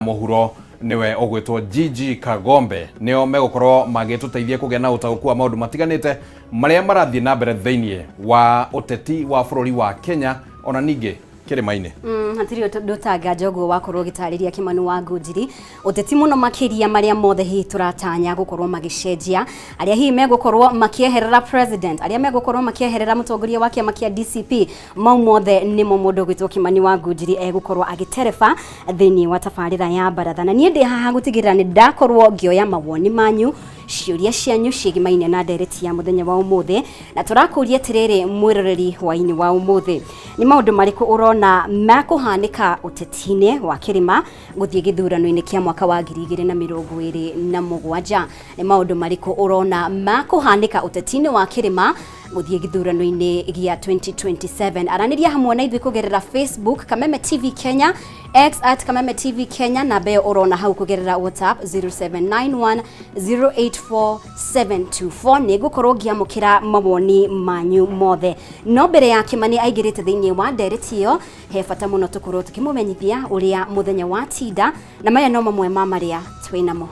Mũhuro nĩwe ũgwĩtwo Gigi Kagombe, nĩo megũkorwo magĩtũteithia kũgĩa na ũtaũku wa maũndũ matiganĩte marĩa marathiĩ na mbere thĩinĩ wa ũteti wa bũrũri wa Kenya ona ningĩ kĩrĩma-inĩ. Hatirĩ ũndũ ũtanganja ũguo wakorwo ũgĩtarĩria Kĩmani wa Ngũnjiri, ũteti mũno makĩria marĩa mothe hihi tũratanya gũkorwo magĩcenjia, arĩa hihi megũkorwo makĩeherera president, arĩa megũkorwo makĩeherera mũtongoria wa kĩama kĩa DCP, mau mothe nĩmo mũndũ ũgwĩtwo Kĩmani wa Ngũnjiri egũkorwo agĩtereba thĩinĩ wa tabarĩra ya baratha. Na niĩ ndĩ haha gũtigĩrĩra nĩ ndakorwo ngĩoya mawoni manyu, ciũria cianyu ciĩgimaine na ndereti ya mũthenya wa ũmũthĩ, na tũrakũria atĩrĩrĩ mwĩroreri hwainĩ wa ũmũthĩ, nĩ maũndũ marĩkũ ũrona makũhanĩka ũteti-inĩ wa kĩrĩma gũthiĩ gĩthurano-inĩ kĩa mwaka wa 2027? Nĩ maũndũ marĩkũ ũrona makũhanĩka ũteti-inĩ wa kĩrĩma gũthiĩ gĩthurano-inĩ gĩa 2027? Aranĩria hamwe na ithuĩ kũgerera Facebook Kameme TV Kenya, X at Kameme TV Kenya, namba ĩyo ũrona hau kũgerera WhatsApp 0791 084 724. Nĩ ngũkorwo ngĩamũkĩra mawoni manyu mothe, no mbere ya Kĩmani aingĩrĩte thĩinĩ wa ndereti ĩyo, he bata mũno tũkorwo tũkĩmũmenyithia ũrĩa mũthenya wa tinda, na maya no mamwe ma marĩa twĩnamo.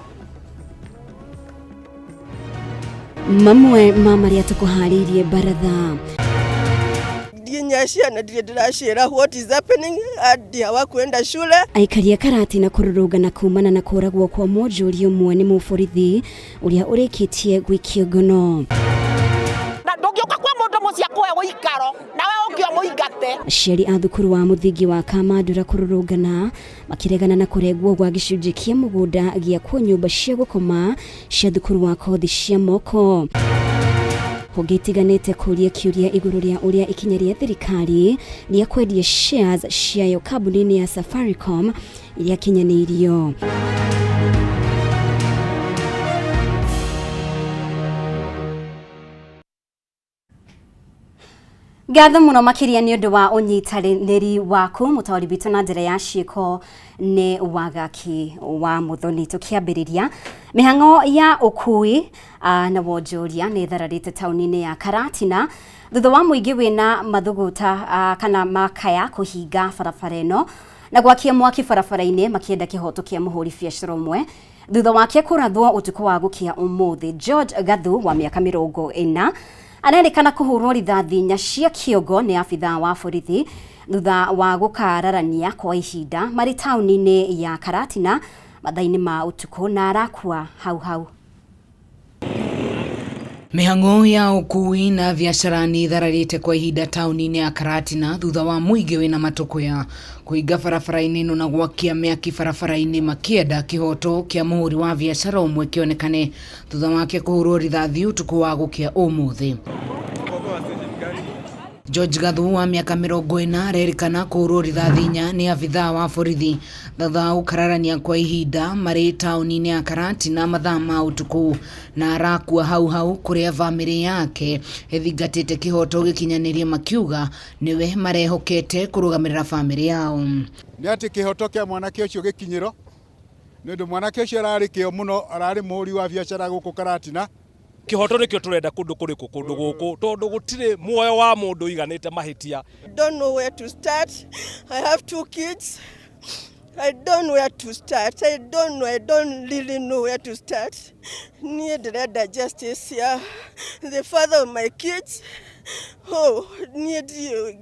Mamwe ma marĩa tũkũharĩirie baratha. Nginya ciana ndirĩ ndĩraciĩra what is happening, hadi hawakuenda shule. Aikari a Karatina kũrũrũngana kumana na kũragwo kwa mwonjoria ũmwe nĩ mũborithi ũrĩa ũrĩkĩtie gwĩkio ngono. Na ndũngĩũka kwa mũndũ mũciĩ akũhe ũikaro nawe ũngĩ ũmũingate. Aciari a thukuru wa mũthingi wa Kamandura kũrũrũngana makĩregana na kũrengwo gwa gĩcunjĩ kĩa mũgũnda gĩakwo nyũmba cia gũkoma cia thukuru wa kothi cia moko. Honge itiganĩte kũria kĩũria igũrũ rĩa ũrĩa ikinya rĩa thirikari rĩa kwendia shares ciayo kambuni-inĩ ya Safaricom rĩakinyanĩirio. Ngatho mũno makĩria nĩ ũndũ wa ũnyitanĩri waku mũtaũri witũ na njĩra ya ciĩko nĩ Wagaki wa Mũthoni. Tũkĩambĩrĩria mĩhang'o ya ũkui na wonjoria nĩ ĩthararĩte taũni-inĩ ya Karatina thutha wa mũingĩ wĩna mathũgũta kana makaya kũhinga barabara ĩno na gwakia mwaki barabara-inĩ makĩenda kĩhoto kĩa mũhũri biacara ũmwe thutha wake kũrathwo ũtukũ wa gũkĩa ũmũthĩ. George Gathu wa mĩaka 40 arerĩkana kũhũrwo rithathi inya cia kĩongo nĩ abithaa wa borithi thutha wa gũkararania kwa ihinda marĩ taũni-inĩ ya Karatina mathaa-inĩ ma ũtukũ na arakua hau hau. Mĩhang'o ya ũkui na biacara nĩ ĩthararĩte kwa ihinda taũni-inĩ ya Karatina thutha wa mũingĩ wĩna matũkũya kũhinga barabara-inĩ ĩno na gwakia mĩaki barabara-inĩ makĩenda kĩhoto kĩa mũhũri wa biacara ũmwe kĩonekane thutha wake kũhũrwo rithathi ũtukũ wa gũkĩa ũmũthĩ. George Gathu wa mĩaka 40 arerĩkana kũhũrwo rithathi inya nĩ abithaa wa borithi thutha wa gũkararania kwa ihinda marĩ taũni-inĩ ya Karatina mathaa ma ũtukũ na arakua hau hau kũrĩa bamĩrĩ yake ĩthingatĩte kĩhoto gĩkinyanĩrie makiuga nĩwe marehokete kũrũgamĩrĩra bamĩrĩ yao. Nĩ atĩ kĩhoto kĩa mwanake ũcio gĩkinyĩro, nĩ ũndũ mwanake ũcio ararĩ kĩo mũno, ararĩ mũhũri wa biacara gũkũ Karatina. Kĩhoto nĩkĩo tũrenda kũndũ kũrĩkũ kũndũ gũkũ tondũ gũtirĩ muoyo wa mũndũ ũiganĩte mahĩtia. Don't know where to start. I have two kids. I don't know where to start. I don't know. I don't really know where to start. Niĩ ndĩrenda justice ya the father of my kids. Oh, niĩ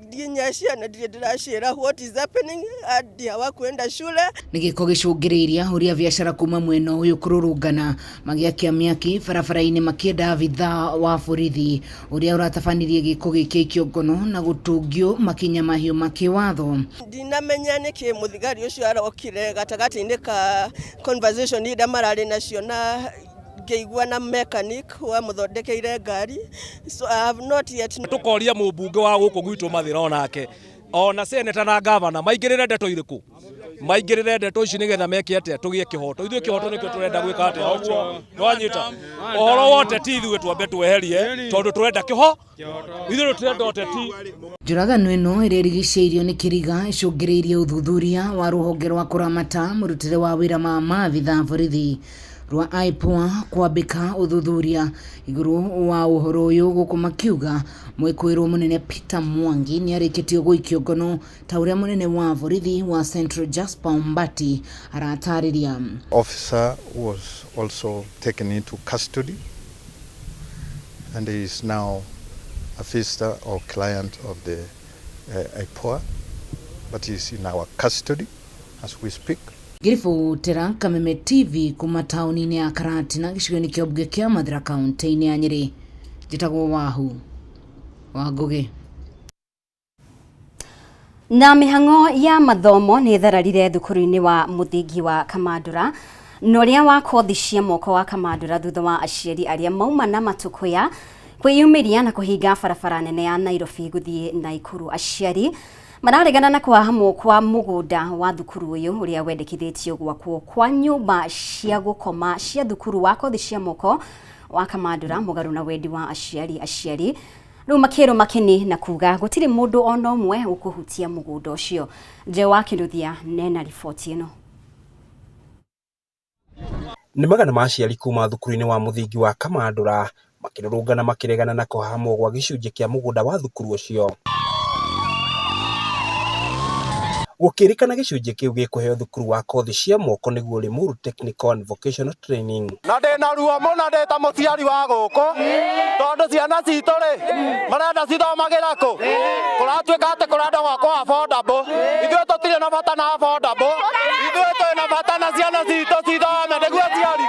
nginya ciana ndirĩ ndĩraciĩra what is happening, hadi hawakuenda shule. Nĩ gĩko gĩcũngĩrĩirie ahũri a biacara kuma mwena ũyũ kũrũrũngana magĩakia mĩaki barabara-inĩ makĩenda abithaa wa borithi ũrĩa ũratabanirie gĩko gĩkĩ aikio ngono na gũtũngio makinya mahiũ ma kĩwatho. Ndinamenya nĩkĩ mũthigari ũcio arokire gatagatĩ-inĩ ka conversation iria mararĩ nacio na ngĩigua na mechanic wamũthondekeire ngari, so I have not yet. Tũkoria mũmbunge wa gũkũ gwitũ Mathĩra onake ona seneta na gavana maingĩrĩre ndeto irĩkũ, maingĩrĩre ndeto ici nĩgetha meke atĩa, tũgĩe kĩhoto. Ithuĩ kĩhoto nĩkĩo tũrenda gwĩka atĩa, ũguo nĩwanyita ũhoro wa ũteti ithuĩ twambe tweherie tondũ tũrenda kĩho ithuĩ tũtirenda ũteti. Njũragano ĩno ĩrĩa ĩrigicĩirio nĩ kĩriga ĩcũngĩrĩirie ũthuthuria wa rũhonge rwa kũramata mũrutĩre wa wĩra ma maabitha a borithi. Rwa IPOA kwambĩka ũthuthuria igũrũ wa ũhoro ũyũ gũkũ makiuga mwĩkũĩrwo mũnene Peter Mwangi nĩarĩkĩtio gũikio ngono ta ũrĩa mũnene wa borithi wa Central Jasper Ombati aratarĩria. Officer was also taken into custody and he is now a visitor or client of the IPOA, but he is in our custody as we speak. Ngĩribotera Kameme TV kuma taũni-inĩ ya Karatina gĩcigo-inĩ kĩa mbunge kĩa Mathira kaunti-inĩ ya Nyĩrĩ, njĩtagwo Wahu wa Ngũgĩ. Na mĩhang'o ya mathomo nĩ ĩthararire thukuru-inĩ wa mũthingi wa Kamandũra na ũrĩa wa kothi cia moko wa Kamandũra thutha wa aciari arĩa mauma na matũkũya kwĩyumĩria na kũhinga barabara nene ya Nairobi gũthiĩ Naikuru. Aciari mararegana na kũhahamwo kwa mũgũnda wa thukuru ũyũ ũrĩa wendekithĩtio gwakwo kwa nyũmba cia gũkoma cia thukuru wa kothi cia moko wa Kamandũra mũgarũ na wendi wa aciari. Aciari rĩu makĩrwo makeni na kuga gũtirĩ mũndũ ona ũmwe ũkũhutia mũgũnda ũcio. Nje wa Kĩnuthia nena riboti ĩno. Nĩ magana ma aciari kuma thukuru-inĩ wa mũthingi wa Kamandũra makĩrũrũngana makĩregana na kũhahamwo gwa gĩcunjĩ kĩa mũgũnda wa thukuru ũcio. Gũkĩrĩkana gĩcunjĩ kĩu gĩkũheo thukuru wa kothi cia moko nĩguo Limuru Technical and Vocational Training. Na ndĩna ruo mũno ndĩ ta mũciari wa gũkũ tondũ ciana citũ rĩ marenda cithomagĩra kũ kũratuĩka atĩ kũrenda gwakwo affordable. Ithuĩ tũtirĩ na bata na affordable, ithuĩ twĩna bata na ciana citũ cithome nĩguo aciari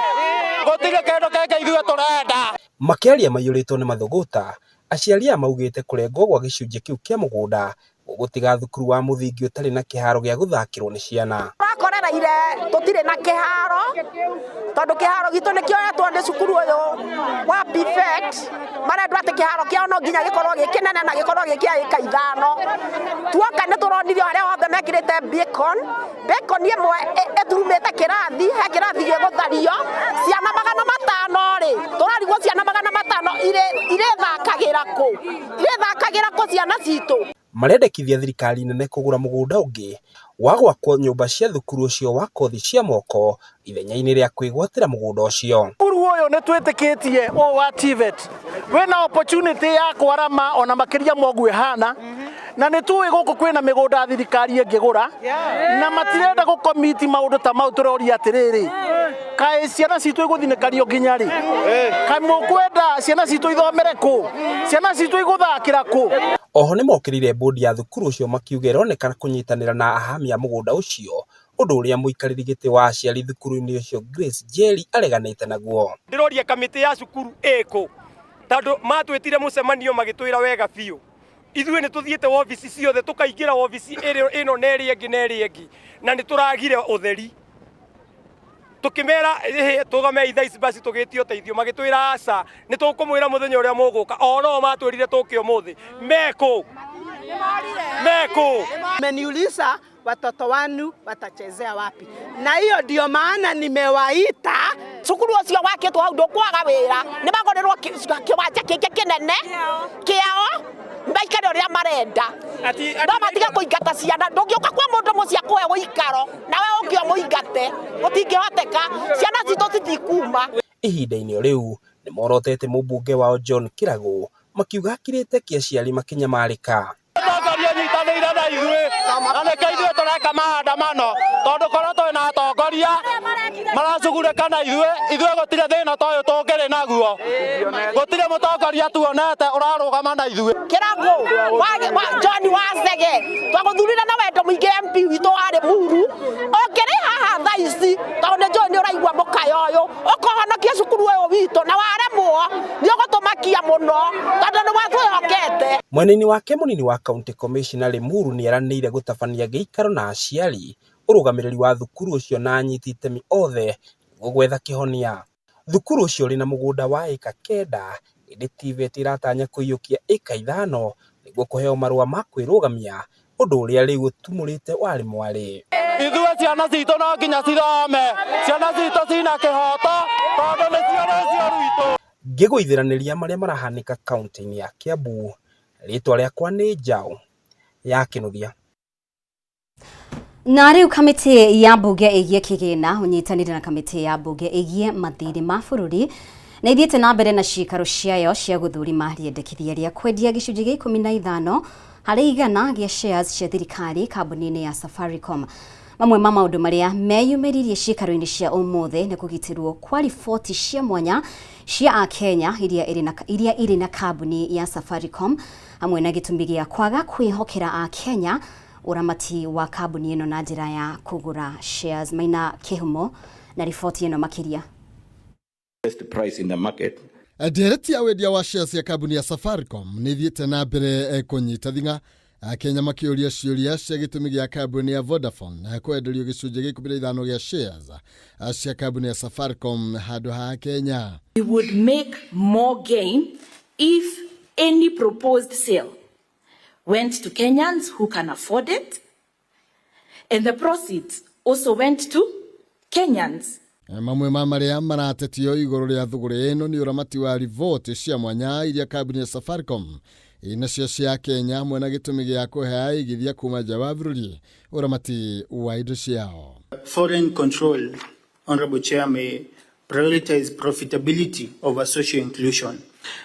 gũtirĩ kĩndũ kĩngĩ ithuĩ tũrenda. Makĩaria maiyũrĩtwo nĩ mathũgũta, aciari aya maugĩte kũrengwo gwa gĩcunjĩ kĩu kĩa mũgũnda gũgũtiga thukuru wa mũthingi ũtarĩ na kĩharo gĩa gũthakĩrwo nĩ ciana. Tũrakorereire tũtirĩ na kĩharo tondũ kĩharo gitũ nĩkĩoetwo nĩ cukuru ũyũ wa PFET. Marendwo atĩ kĩharo kĩao no nginya gĩkorwo gĩ kĩnene na gĩkorwo gĩ kĩa ĩka 5. Tuoka nĩ tũronirio harĩa hothe mekĩrĩte beacon, beacon ĩmwe ĩturumĩte kĩrathi, he kĩrathi gĩgũthario ciana 500 rĩ, tũrarigwo ciana 500 irĩthakagĩra kũ, irĩthakagĩra kũ ciana citũ. Marendekithia thirikari nene kũgũra mũgũnda ũngĩ wa gwakwo nyũmba cia thukuru ũcio wa kothi cia moko ithenya-inĩ rĩa kwĩgwatĩra mũgũnda ũcio. Thukuru ũyũ nĩ twĩtĩkĩtie ũyũ wa TVET wĩna opportunity ya kwarama ona makĩria ma ũguo ĩhana, na nĩ tũĩ gũkũ kwĩna mĩgũnda thirikari ĩngĩgũra na matirenda gũkomiti maũndũ ta mau. Tũroria atĩrĩrĩ, kaĩ ciana citũ igũthinĩkario nginya rĩ? Kaĩ mũkwenda ciana citũ ithomere kũ? Ciana citũ igũthakĩra kũ? Oho nĩmokĩrĩire bodi ya thukuru ũcio makiuga ĩronekana kũnyitanĩra na ahamia mũgũnda ũcio, ũndũ ũrĩa mũikarĩri gĩtĩ wa aciari thukuru-inĩ ũcio Grace Njeri areganĩte naguo. Ndĩroria kamĩtĩ ya cukuru ĩkũ tondũ matwĩtire mũcemanio magĩtwĩra wega biũ ithuĩ nĩ tũthiĩte wobici ciothe tũkaingĩra wobici ĩno na ĩrĩa ĩngĩ na ĩrĩa ĩngĩ na nĩ tũragire ũtheri. Tukimera tũgame thaa ici basi tũgĩtie ũteithio magĩtwĩra aca nĩ tũkũmwĩra mũthenya ũrĩa mũgũka o no matwĩrire tũke ũmũthĩ mekũ mekũ. Mmeniuliza watoto wanu watachezea wapi, na hiyo ndio maana nimewaita. Cukuru ũcio wakĩtwo hau ndũkwaga wĩra, nĩ magũrĩrwo kĩwanja kĩngĩ kĩnene kĩao maikare ũrĩa marenda, no matige kũingata ciana. Ndũngĩũka kwa mũndũ mũciĩ akũhe ũikaro nawe ũke ũmũingate, gũtingĩhoteka, ciana citũ citikuma. Ihinda-inĩ o rĩu nĩ morotete mũmbunge wao John Kĩragũ makiuga akirĩte kĩ aciari makĩnyamarĩka. Mũtongoria ũnyitanĩire na ithuĩ na nĩkĩo ithuĩ tũreka maandamano tondũ korwo twĩna atongoria maracugurĩka na ithuĩ, ithuĩ gũtirĩ thĩna ta ũyũ tũngĩrĩ naguo. Gũtirĩ mũtongoria tuonete ũrarũgama na ithuĩ. Kĩragũ John Wacege twagũthurire na wendo mũingĩ MP witũ warĩ Muru, ũngĩrĩ haha thaa ici tondũ nĩ njũĩ nĩ ũraigua mũkayo ũyũ, ũkũhonokia cukuru ũyũ witũ na waremwo nĩ ũgũtũmakia mũno tondũ nĩ watwĩhokete. Mwena-inĩ wake mũnini wa County Commissioner Limuru nĩeranĩire gũtabania gĩikaro na aciari, ũrũgamĩrĩri wa thukuru ũcio na anyiti itemi othe nĩguo gwetha kĩhonia. Thukuru ũcio ũrĩ na mũgũnda wa ĩka 9 ĩndĩ TVET ĩratanya kũiyũkia ĩka 5 nĩguo kũheo marũa ma kwĩrũgamia, ũndũ ũrĩa rĩu ũtumũrĩte warĩ mwarĩ. Ithuĩ ciana citũ no nginya cithome, ciana citũ cina kĩhoto tondũ nĩcio rũciũ rwitũ. Ngĩgũithĩranĩria marĩa marahanĩka kaunti-inĩ ya Kiambu, rĩtwa rĩakwa nĩ Njaũ ya Kĩnuthia. Na rĩu kamĩtĩ ya mbunge ĩgiĩ kĩgĩna ũnyitanĩre na kamĩtĩ ya mbunge ĩgiĩ mathirĩ ma bũrũri na ithiĩte na mbere na ciikaro ciayo cia gũthũrima rĩendekithia rĩa kwendia gĩcunjĩ gĩa 15 harĩ igana gĩa shares cia thirikari kambuni-inĩ ya Safaricom. Mamwe ma maũndũ marĩa meyumĩririe ciikaro-inĩ cia ũmũthĩ nĩ kũgitĩrwo kwa riboti cia mwanya cia Akenya iria irĩ na kambuni ya Safaricom hamwe na gĩtũmi gĩa kwaga kwĩhokera Akenya ũramati wa kambuni ĩno na njĩra ya kũgũra shares. Maina Kĩhumo na riboti ĩno makĩria. Best price in the market. Ndereti ya wendia wa shares ya kambuni ya Safaricom nĩ ithiĩte na mbere kũnyita thing'a, Akenya makĩũria ciũria cia gĩtũmi gĩa kambuni ya Vodafone kwenderio gĩcunjĩ gĩa 15 gĩa shares cia kambuni ya Safaricom handũ ha Kenya. We would make more gain if any proposed sale went to Kenyans who can afford it, and the proceeds also went to Kenyans. Mamwe ma marĩa maratetio igũrũ rĩa thũgũrĩ ĩno nĩ ũramati wa riboti cia mwanya iria kambuni ya Safaricom inacio cia Kenya hamwe na gĩtũmi gĩa kũhe aigithia kuma nja wa bũrũri ũramati wa indo ciao. Foreign control, Honorable Chair, may prioritize profitability over social inclusion.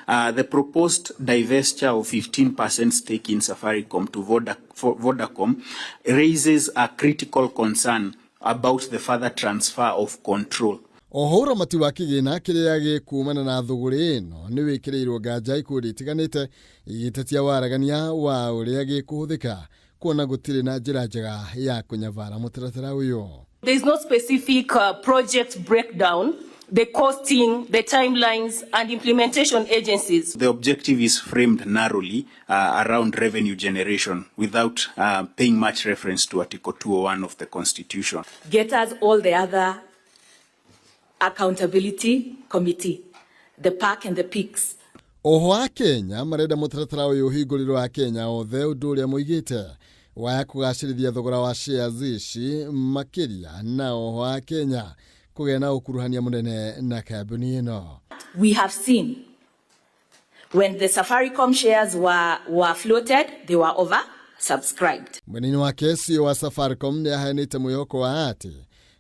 The proposed divestiture of 15% stake in Safaricom to Vodacom raises a critical concern about the further transfer of control. Oho ũramati wa kĩgĩna kĩrĩa gĩkumana na thũgũrĩ ĩno nĩ wĩkĩrĩirwo nganja ikundi itiganĩte igĩtetia waragania wa ũrĩa gĩkũhũthĩka kuona gũtirĩ na njĩra njega ya kũnyabara mũtaratara ũyũ. There is no specific project breakdown, the costing, the timelines, and implementation agencies. The objective is framed narrowly around revenue generation without paying much reference to Article 201 of the Constitution. Get us all the other accountability committee, the PAC and the PICs. Oho a Kenya marenda mũtaratara ũyũ ũhingũrĩrwo a Kenya othe ũndũ ũrĩa moigĩte waya kũgacĩrithia thogora wa shares ici makĩria na oho a Kenya kũgĩa na ũkuruhania mũnene na kambuni ĩno. We have seen when the Safaricom shares were floated, they were oversubscribed. Mwena-inĩ wake CEO wa Safaricom nĩ aheanĩte mwĩhoko wa atĩ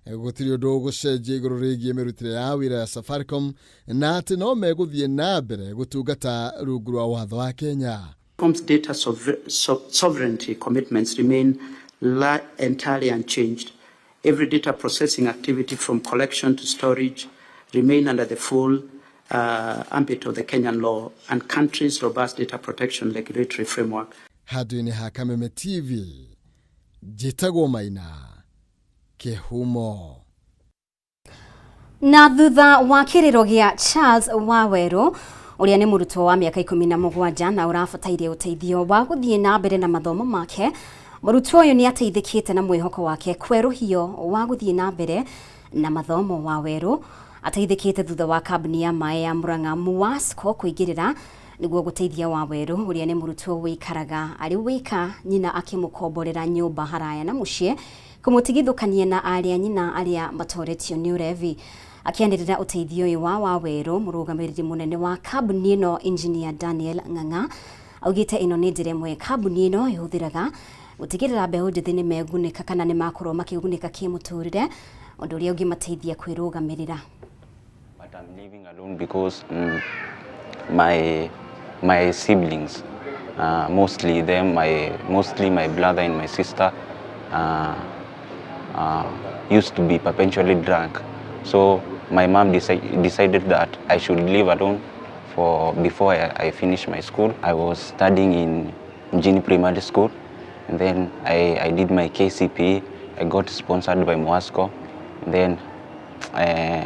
gũtirĩ ũndũ ũgũcenjia igũrũ rĩgiĩ mĩrutĩre ya wĩra ya Safaricom na atĩ no megũthiĩ na mbere gũtungata rungu rwa watho wa Kenya. Safaricom's data sovereignty commitments remain entirely unchanged. Every data processing activity from collection to storage remain under the full ambit of the Kenyan law and country's robust data protection regulatory framework. Handũ-inĩ ha Kameme TV, njĩtagwo Maina Kĩhumo. Na thutha wa kĩrĩro gĩa Charles Waweru ũrĩa nĩ mũrutwo wa mĩaka 17 na ũrabataire ũteithio wa gũthiĩ na mbere na mathomo make, mũrutwo ũyũ nĩ ateithĩkĩte na mwĩhoko wake kwerũhio wa gũthiĩ na mbere na mathomo. Waweru ateithĩkĩte thutha wa kambuni ya maĩ ya Murang'a Muwasco kũingĩrĩra nĩguo gũteithia Waweru ũrĩa nĩ mũrutwo wĩikaraga arĩ wika, nyina akĩmũkomborera nyũmba haraya na mũciĩ kũmũtigithũkania na arĩa nyina arĩa matoretio nĩ ũrevi. Akĩanĩrĩra ũteithio ũyũ wa Waweru, mũrũgamĩrĩri mũnene wa kambuni ĩno Engineer Daniel Ng'ang'a augĩte ĩno nĩ njĩra ĩmwe kambuni ĩno ĩhũthĩraga gũtigĩrĩra mbeũ njĩthĩ nĩ megunĩka kana nĩ makorwo makĩgunĩka kĩmũtũrĩre, ũndũ ũrĩa ũngĩmateithia kwĩrũgamĩrĩra. But I'm living alone because my siblings, mostly them, mostly my brother and my sister, used to be perpetually drunk. So my mom decided that I should live alone for before I finished my school. I was studying in Mjini Primary School, and then I did my KCPE. I got sponsored by Muwasco. And then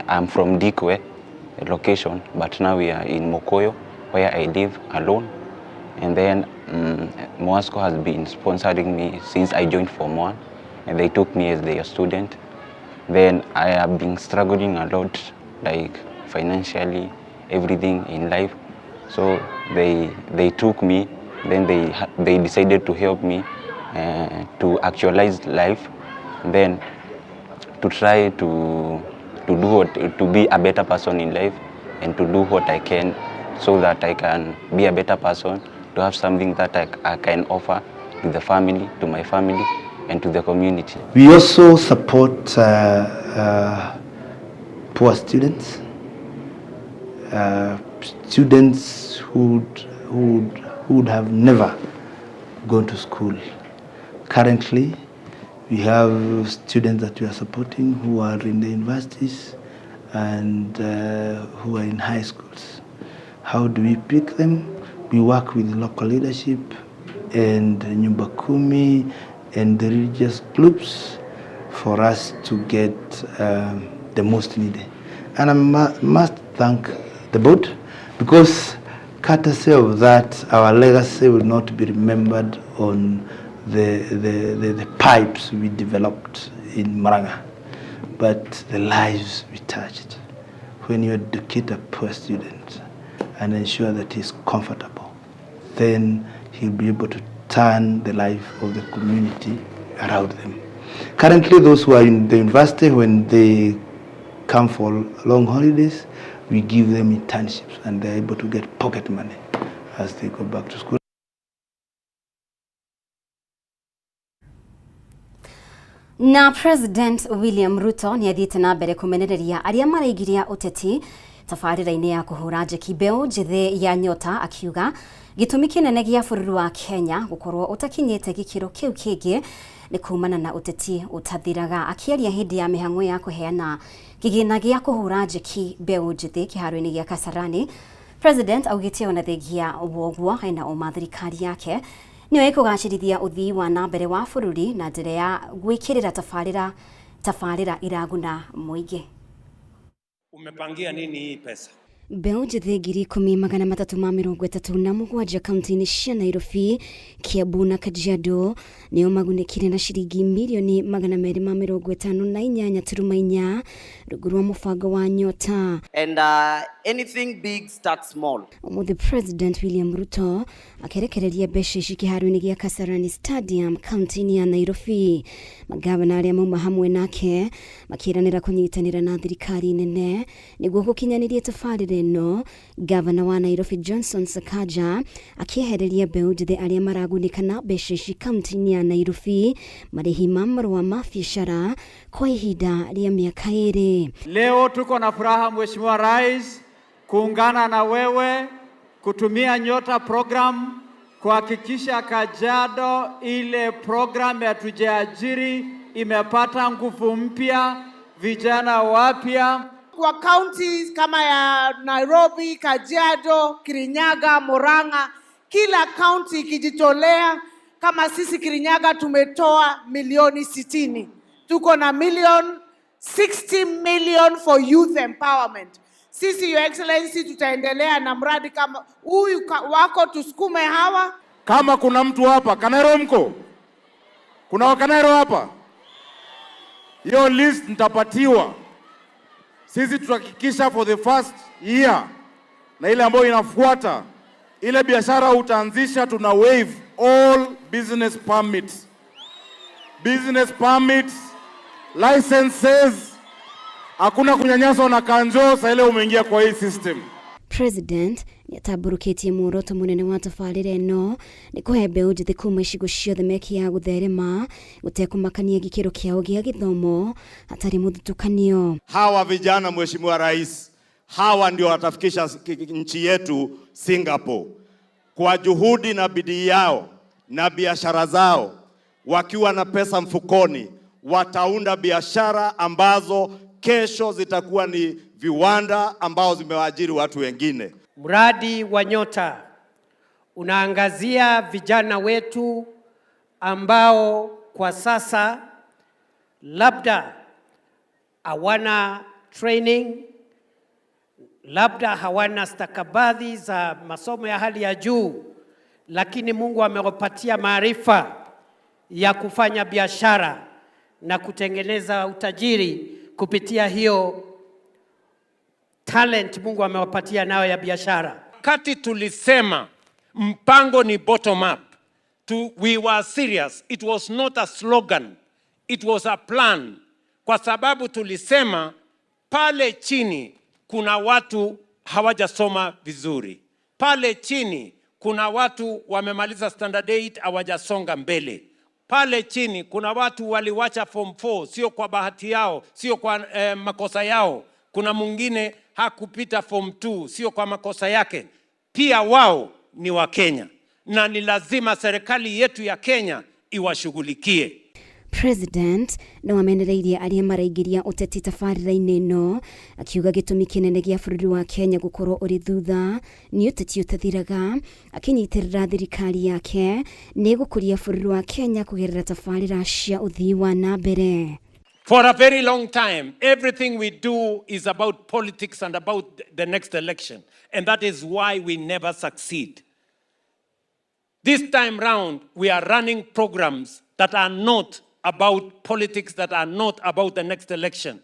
I'm from Dikwe location, but now we are in Mokoyo, where I live alone. And then Muwasco has been sponsoring me since I joined Form 1, and they took me as their student. Then I have been struggling a lot, like financially, everything in life. So they took me, then they decided to help me to actualize life, and then to try to be a better person in life and to do what I can so that I can be a better person, to have something that I can offer to the family, to my family. and to the community. We also support poor students, students who would have never gone to school. Currently, we have students that we are supporting who are in the universities and who are in high schools. How do we pick them? We work with local leadership and Nyumba Kumi and the religious groups for us to get the most needed. And I must thank the board, because courtesy of that, our legacy will not be remembered on the pipes we developed in Murang'a, but the lives we touched. When you educate a poor student and ensure that he's comfortable, then he'll be able to turn the life of the community around them. Currently, those who are in the university, when they come for long holidays, we give them internships and they're able to get pocket money as they go back to school. Na President William Ruto nĩ athiĩte na mbere kũmenereria arĩa maraigiria ũteti tabarĩra-inĩ ya kũhũra njeki mbeũ njĩthĩ ya Nyota, akiuga gĩtũmi kĩnene gĩa bũrũri wa Kenya gũkorwo ũtakinyĩte gĩkĩro kĩu kĩngĩ nĩ kumana na ũteti ũtathiraga. Akĩaria hĩndĩ ya mĩhang'o ya kũheana kĩgĩna gĩa kũhũra njeki mbeũ njĩthĩ kĩharo-inĩ gĩa Kasarani, President augĩte ona thengia woguo hena ũma thirikari yake nĩyo ĩkũgacĩrithia ũthii wa na mbere wa bũrũri na njĩra ya gwĩkĩrĩra tabarĩra iraguna mũingĩ. Umepangia nini hii pesa? Mbeũ njĩthĩ 10,337 kaunti-inĩ cia Nairobi, Kiambu na Kajiado nĩo magunĩkire na ciringi mirioni 258.4 rungu rwa mũbango wa Nyota. And anything big starts small. Ũmũthĩ President William Ruto akĩrekereria mbeca ici kĩharo-inĩ gĩa Kasarani Stadium kaunti-inĩ ya Nairobi. Magavana arĩa mauma hamwe nake makĩranĩra kũnyitanĩra na thirikari nene nĩguo gũkinyanĩria tabarĩra ĩno. Gavana wa Nairobi Johnson Sakaja akĩehereria mbeũ njĩthĩ arĩa maragunĩka na mbeca ici kaunti-inĩ ya Nairobi marĩhi ma marũa ma biacara kwa ihinda rĩa mĩaka 2. Leo tuko na furaha Mheshimiwa Rais kuungana na wewe kutumia Nyota program kuhakikisha Kajiado ile program ya Tujiajiri imepata nguvu mpya, vijana wapya. Kwa counties kama ya Nairobi, Kajiado, Kirinyaga, Murang'a, kila county ikijitolea. Kama sisi Kirinyaga tumetoa milioni 60. Tuko na 60 million for youth empowerment. Sisi Your Excellency tutaendelea na mradi kama huyu wako, tusukume hawa. Kama kuna mtu hapa Kanairo, mko kuna wakanairo hapa, hiyo list nitapatiwa. Sisi tutahakikisha for the first year na ile ambayo inafuata, ile biashara utaanzisha, tuna waive all business permits, licenses. Hakuna kunyanyaswa na kanjo saa ile umeingia kwa hii system. President nĩatamburukitie muoroto mũnene wa tabarĩra ĩno nĩ kũhe mbeũ njĩthĩ kuma icigo ciothe mĩeke ya gũtherema gũtekũmakania gĩkĩro kĩao gĩa gĩthomo hatarĩ mũthutũkanio. Hawa vijana Mheshimiwa Rais, hawa ndio watafikisha nchi yetu Singapore. Kwa juhudi na bidii yao na biashara zao, wakiwa na pesa mfukoni, wataunda biashara ambazo kesho zitakuwa ni viwanda ambao zimewaajiri watu wengine. Mradi wa Nyota unaangazia vijana wetu ambao kwa sasa labda hawana training, labda hawana stakabadhi za masomo ya hali ya juu, lakini Mungu amewapatia maarifa ya kufanya biashara na kutengeneza utajiri kupitia hiyo talent Mungu amewapatia nayo ya biashara. Kati tulisema mpango ni bottom up. We were serious. It was not a slogan. It was a plan. Kwa sababu tulisema pale chini kuna watu hawajasoma vizuri. Pale chini kuna watu wamemaliza standard 8 hawajasonga mbele. Pale chini kuna watu waliwacha form 4, sio kwa bahati yao, sio kwa makosa yao. Kuna mwingine hakupita form 2, sio kwa makosa yake. Pia wao ni Wakenya na ni lazima serikali yetu ya Kenya iwashughulikie. President no amenereirie arĩa maraingĩria ũteti tabarĩra-inĩ ĩno akiuga gĩtũmi kĩnene gĩa bũrũri wa Kenya gũkorwo ũrĩ thutha nĩ ũteti ũtathiraga akĩnyitĩrĩra thirikari yake nĩ gũkũria bũrũri wa Kenya kũgerera tabarĩra cia ũthii wa na mbere. For a very long time, everything we do is about politics and about the next election. And that is why we never succeed. This time round, we are running programs that are not about politics, that are not about the next election.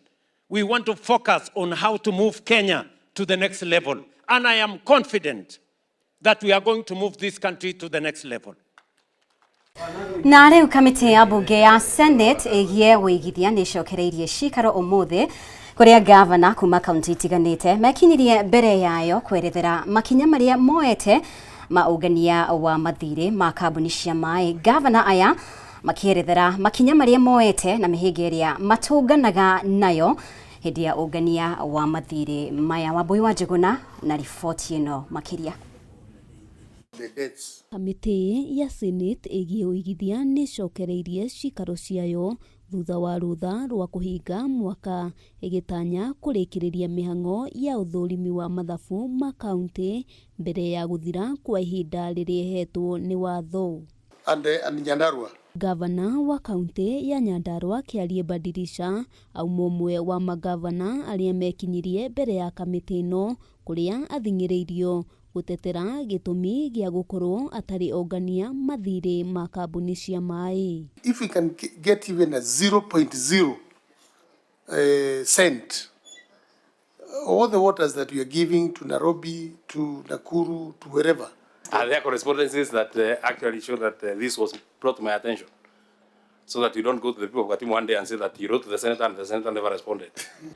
We want to focus on how to move Kenya to the next level. And I am confident that we are going to move this country to the next level. Na rĩu kamĩtĩ ya mbunge ya Senate ĩgiĩ wĩigithia nĩ ĩcokereirie cikaro ũmũthĩ kũrĩa gavana kuma kaunti itiganĩte mekinyirie mbere yayo kwerethera makinya marĩa moete ma ũngania wa mathirĩ ma kambuni cia maĩ. Gavana aya makĩerethera makinya marĩa moete na mĩhĩnga ĩrĩa matũnganaga nayo hĩndĩ ya ũngania wa mathirĩ maya. Wambui wa Njũgũna na riboti ĩno makĩria. Kamĩtĩ ya Senate ĩgiĩ ũigithia nĩ ĩcokereirie cikaro ciayo thutha wa rũtha rwa kũhinga mwaka ĩgĩtanya kũrĩkĩrĩria mĩhang'o ya ũthũrimi wa mathabu ma kaunti mbere ya gũthira kwa ihinda rĩrĩa ĩhetwo nĩ watho. And Nyandarua. Gavana wa kaunti ya Nyandarua Kĩarie Badirisha auma ũmwe wa magavana arĩa mekinyirie mbere ya kamĩtĩ ĩno kũrĩa athing'ĩrĩirio gũtetera gĩtũmi gĩa gũkorwo atarĩ ongania mathirĩ ma kambuni cia maĩ. If we can get even a 0.0 cent, all the waters that we are giving to Nairobi, to Nakuru, to wherever. Are there correspondences that actually show that this was brought to my attention? So that you don't go to the people of Gatimu one day and say that you wrote to the senator and the senator never responded.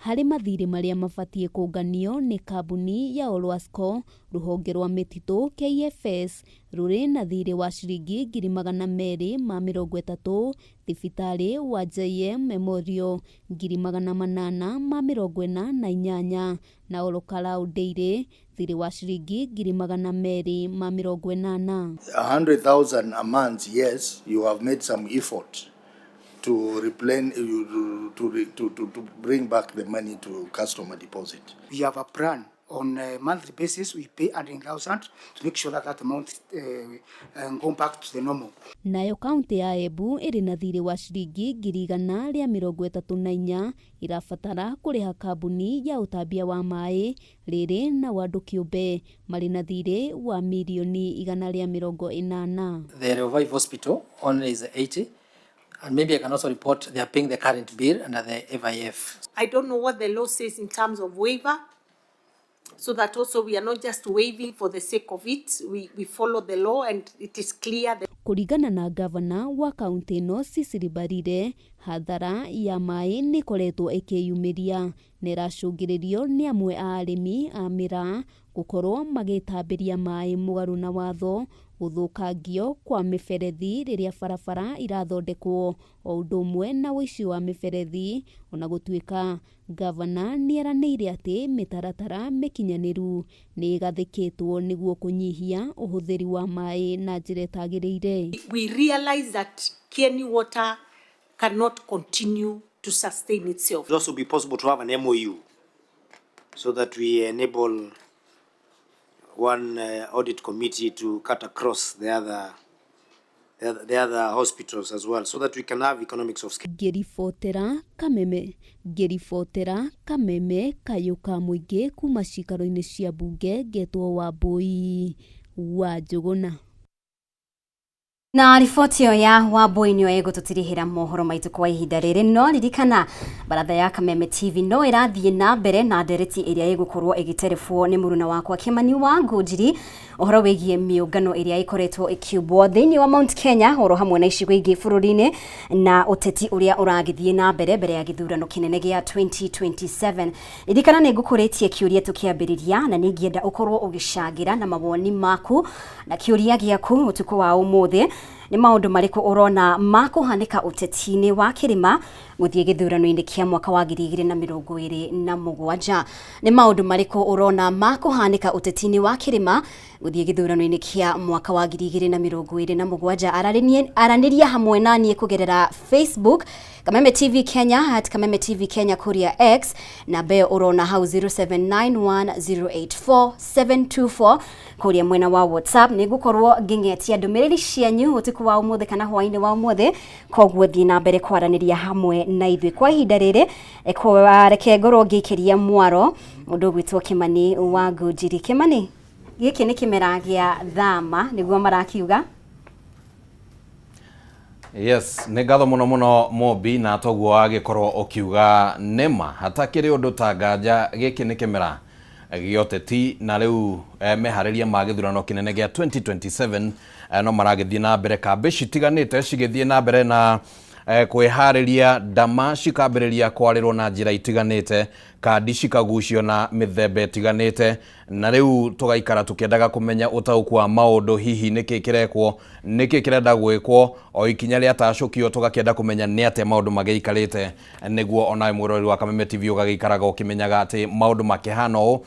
Harĩ mathirĩ marĩa mabatiĩ kũnganio nĩ kambuni ya Olwasco, rũhonge rwa mĩtitũ KFS rũrĩ na thirĩ wa ciringi 230,000, thibitarĩ wa JM Memorial 848,000 na Olokarau Dairy thirĩ wa ciringi 280,000. 100,000 a month, yes, you have made some effort to replenish, to bring back the money to customer deposit. We have a plan on a monthly basis. We pay 100,000 to make sure that that amount go back to the normal. Nayo kaunti ya Embu ĩrĩ na thirĩ wa ciringi 134,000 irabatara kũrĩha kambuni ya ũtambia wa maĩ rĩrĩ na andũ kĩũmbe marĩ na thirĩ wa 180,000,000. The Revive Hospital only is 80, and maybe I can also report they are paying the current bill under the FIF. I don't know what the law says in terms of waiver, so that also we are not just waiving for the sake of it. We follow the law and it is clear that Kũringana na gavana wa kaunti ĩno Cecily Mbarire, hathara ya maĩ nĩ ĩkoretwo ĩkĩyumĩria na ĩracũngĩrĩrio nĩ amwe a arĩmi a mĩraa gũkorwo magĩtambĩria maĩ mũgarũ na watho, gũthũkangio kwa mĩberethi rĩrĩa barabara irathondekwo o ũndũ ũmwe na ũici wa mĩberethi. Ona gũtuĩka gavana nĩeranĩire atĩ mĩtaratara mĩkinyanĩru nĩ ĩgathĩkĩtwo nĩguo kũnyihia ũhũthĩri wa maĩ na njĩra ĩtagĩrĩire. We realize that Kieni Water cannot continue to sustain itself. It also be possible to have an MOU so that we enable one audit committee to cut across the other hospitals as well, so that we can have economics of scale. Ngĩribotera kameme kayũ ka mũingĩ kuma cikaro-inĩ cia mbunge ngetwo Wambui wa Njũgũna. Na riboti ĩyo ya Wambui nĩyo ĩgũtũtirihĩra mohoro maitũ kwa ihinda rĩrĩ. No ririkana baratha ya Kameme TV no ĩrathiĩ na mbere na ndereti ĩrĩa ĩgũkorwo ĩgĩterebwo nĩ mũruna wakwa Kĩmani wa Ngũnjiri ũhoro wĩgiĩ mĩũngano ĩrĩa ĩkoretwo ĩkĩũmbwo thĩinĩ wa Mount Kenya oro hamwe na icigo ingĩ bũrũri-inĩ na ũteti ũrĩa ũragĩthiĩ na mbere mbere ya gĩthurano kĩnene gĩa 2027. Ririkana nĩ ngũkũrĩtie kĩũria tũkĩambĩrĩria na nĩ ingĩenda ũkorwo ũgĩcangĩra na mawoni maku na kĩũria gĩaku ũtukũ wa ũmũthĩ. Nĩ maũndũ marĩkũ ũrona makũhanĩka ũteti-inĩ wa kĩrĩma gũthiĩ gĩthurano-inĩ kĩa mwaka wa 2027? Nĩ maũndũ marĩkũ ũrona makũhanĩka ũteti-inĩ wa kĩrĩma gũthiĩ gĩthurano-inĩ kĩa mwaka wa 2027? Aranĩria hamwe na niĩ kũgerera Facebook Kameme TV Kenya, at Kameme TV Kenya kũrĩa X, namba ĩyo ũrona hau 0791084724 kũrĩa mwena wa WhatsApp. Nĩ ngũkorwo ngĩng'etia ndũmĩrĩri cianyu ũtukũ wa ũmũthĩ kana hwaĩ-inĩ wa ũmũthĩ, koguo thiĩ na mbere kwaranĩria hamwe na ithuĩ kwa ihinda rĩrĩ. Reke ngorwo ngĩikĩria mwaro mũndũ ũgwĩtwo Kĩmani wa Ngũnjiri. Kĩmani, gĩkĩ nĩ kĩmera gĩa thama nĩguo marakiuga. Yes, nĩ ngatho mũno mũno Mobi, na toguo wagĩkorwo ũkiuga nĩma hatakĩrĩ ũndũ ta nganja, gĩkĩ nĩ kĩmera gĩa ũteti na rĩu meharĩria ma gĩthurano kĩnene gĩa 2027 no maragĩthiĩ na mbere, kambĩ citiganĩte cigĩthiĩ na mbere na kwĩharĩria, ndama cikambĩrĩria kwarĩrwo na njĩra itiganĩte, kandi cikagucio na mĩthemba ĩtiganĩte, na rĩu tũgaikara tũkĩendaga kũmenya ũtaũku wa maũndũ, hihi nĩkĩ kĩrekwo, nĩkĩ kĩrenda gwĩkwo, o ikinya rĩatacũkio tũgakĩenda kũmenya nĩ atĩa maũndũ magĩikarĩte, nĩguo onawe mwĩroreri wa Kameme TV ũgagĩikaraga ũkĩmenyaga atĩ maũndũ makĩhana ũũ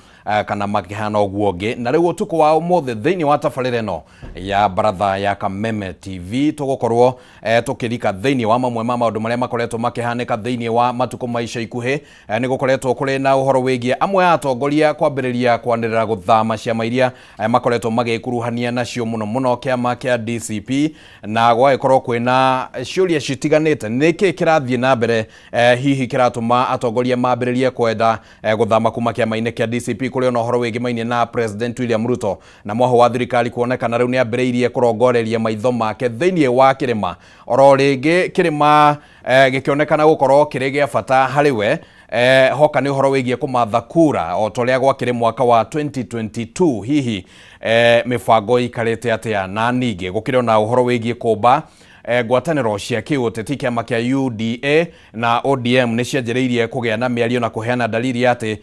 kana makĩhana ũguo ũngĩ. Na rĩu ũtukũ wa ũmũthĩ thĩinĩ wa tabarĩra ĩno ya baratha ya Kameme TV tũgũkorwo tũkĩrika thĩinĩ wa mamwe ma maũndũ marĩa makoretwo makĩhanĩka thĩinĩ wa matukũ ma ica ikuhĩ. Nĩ gũkoretwo kũrĩ na ũhoro wĩgiĩ amwe a atongoria kwambĩrĩria kwanĩrĩra gũthama ciama iria makoretwo magĩkuruhania nacio, mũno mũno kĩama kĩa DCP, na gwagĩkorwo kwĩna ciũria citiganĩte, nĩkĩ kĩrathiĩ na mbere hihi kĩratũma atongoria mambĩrĩrie kwenda gũthama kuma kĩama-inĩ kĩa DCP. Kũrĩ ona ũhoro wĩgĩmainie na President William Ruto na mwaho wa thirikari kuonekana rĩu nĩ ambĩrĩirie kũrongoreria maitho make thĩinĩ wa kĩrĩma, oro rĩngĩ kĩrĩma gĩkĩonekana gũkorwo kĩrĩ gĩa bata harĩ we hoka nĩ ũhoro wĩgiĩ kũmatha kura o ta ũrĩa gwakĩrĩ mwaka wa 2022. Hihi mĩbango ĩikarĩte atĩa? Na ningĩ gũkĩrĩ ona ũhoro wĩgiĩ kũmba ngwatanĩro cia kĩũteti, kĩama kĩa UDA na ODM nĩ cianjĩrĩirie kũgĩa na mĩario na kũheana dalili atĩ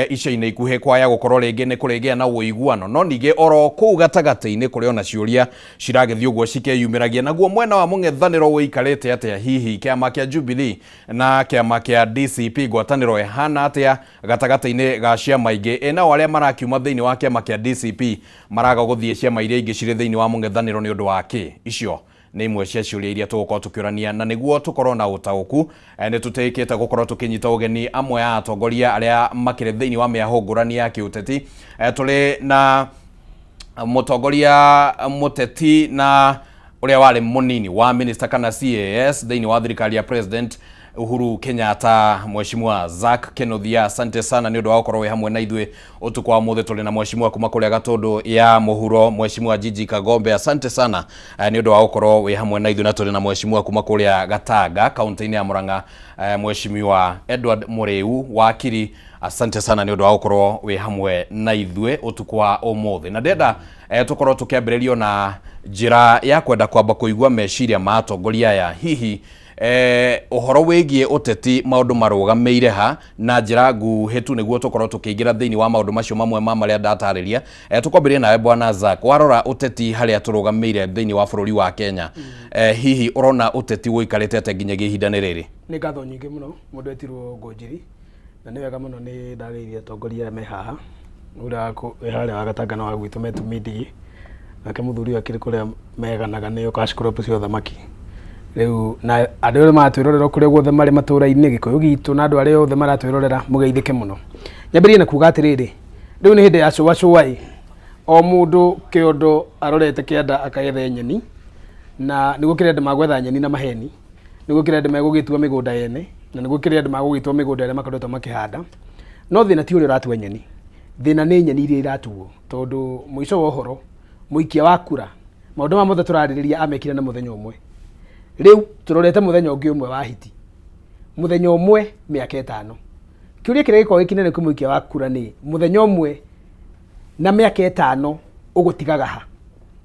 ica-inĩ ikuhĩ kwaya gũkorwo rĩngĩ nĩ kũrĩgĩa na ũiguano. No ningĩ oro kũu gatagatĩ-inĩ kũrĩ ona ciũria ciragĩthiĩ ũguo cikeyumĩragia, naguo mwena wa mũng'ethanĩro ũikarĩte atĩa? Hihi kĩama kĩa Jubilee na kĩama kĩa DCP ngwatanĩro ĩhana atĩa gatagatĩ-inĩ ga ciama ingĩ? Ĩ nao arĩa marakiuma thĩinĩ wa kĩama kĩa DCP maraga gũthiĩ ciama iria ingĩ cirĩ thĩinĩ wa mũng'ethanĩro nĩ ũndũ wa kĩ? Icio nĩ imwe cia ciũria iria tũgũkorwo tũkĩũrania, na nĩguo tũkorwo na ũtaũku nĩ tũtĩkĩte gũkorwo tũkĩnyita ũgeni amwe a atongoria arĩa makĩrĩ thĩinĩ wa mĩahũ ngũrani ya kĩũteti. Tũrĩ na mũtongoria mũteti na ũrĩa warĩ mũnini wa minister kana CAS thĩinĩ wa thirikari ya President Uhuru Kenyatta, Mheshimiwa Zack Kinuthia. Asante sana nĩ ũndũ wa gũkorwo wĩ hamwe na ithuĩ ũtukũ wa ũmũthĩ. Tũrĩ na Mheshimiwa kuma kũrĩa Gatũndũ ya Mũhuro, Mheshimiwa Gigi Kagombe. Asante sana nĩ ũndũ wa gũkorwo wĩ hamwe na ithuĩ. Na tũrĩ na Mheshimiwa kuma kũrĩa Gatanga kaunti-inĩ ya Murang'a, Mheshimiwa Edward Mũrĩu wakiri. Asante sana nĩ ũndũ wa gũkorwo wĩ hamwe na ithuĩ ũtukũ wa ũmũthĩ. Na ndĩrenda tũkorwo tũkĩambĩrĩrio na njĩra ya kwenda kwamba kũigua meciria ma atongoria aya, hihi ũhoro wĩgiĩ ũteti maũndũ marũgamĩire ha, na njĩra nguhĩ tu, nĩguo tũkorwo tũkĩingĩra thĩinĩ wa maũndũ macio mamwe ma marĩa ndatarĩria. Tũkwambĩrĩria nawe Bwana Zack, warora ũteti harĩa tũrũgamĩire thĩinĩ wa bũrũri wa Kenya, hihi ũrona ũteti ũikarĩte atĩa nginyagia ihinda-inĩ rĩrĩ? Nĩ ngatho nyingĩ mũno mũndũ etirwo Ngũnjiri, na nĩ wega mũno nĩ ndageithia atongoria arĩa me haha, ũrĩa wĩ harĩa wa Gatanga na wa gwitũ Metu Mindigi, nake mũthuri ũyũ akĩrĩ kũrĩa meganaga nĩo cash crop cia ũthamaki. Rĩu na andũ arĩa maratwĩrorera kũrĩa guothe marĩ matũra-inĩ, Gĩkũyũ gitũ na andũ arĩa othe maratwĩrorera, mũgeithĩke mũno. Nyambĩrĩrie na kuga atĩrĩrĩ, rĩu nĩ hĩndĩ ya cũa cũa ĩ, o mũndũ kĩondo arorete kĩanda akagethe nyeni, na nĩ gũkĩrĩ andũ magwetha nyeni na maheni, nĩ gũkĩrĩ andũ megũgĩtua mĩgũnda yene, na nĩ gũkĩrĩ andũ magũgĩtua mĩgũnda ĩrĩa makoretwo makĩhanda. No thĩna ti ũrĩa ũratua nyeni, thĩna nĩ nyeni iria iratuo, tondũ mũico wa ũhoro mũikia wa kura maũndũ maya mothe tũrarĩrĩria amekire na mũthenya ũmwe. Rĩu tũrorete mũthenya ũngĩ ũmwe wa hiti, mũthenya ũmwe mĩaka 5. Kĩũria kĩrĩa gĩkoragwo gĩ kĩnene kwĩ mũikia wa kura nĩ mũthenya ũmwe na mĩaka 5 ũgũtigaga ha?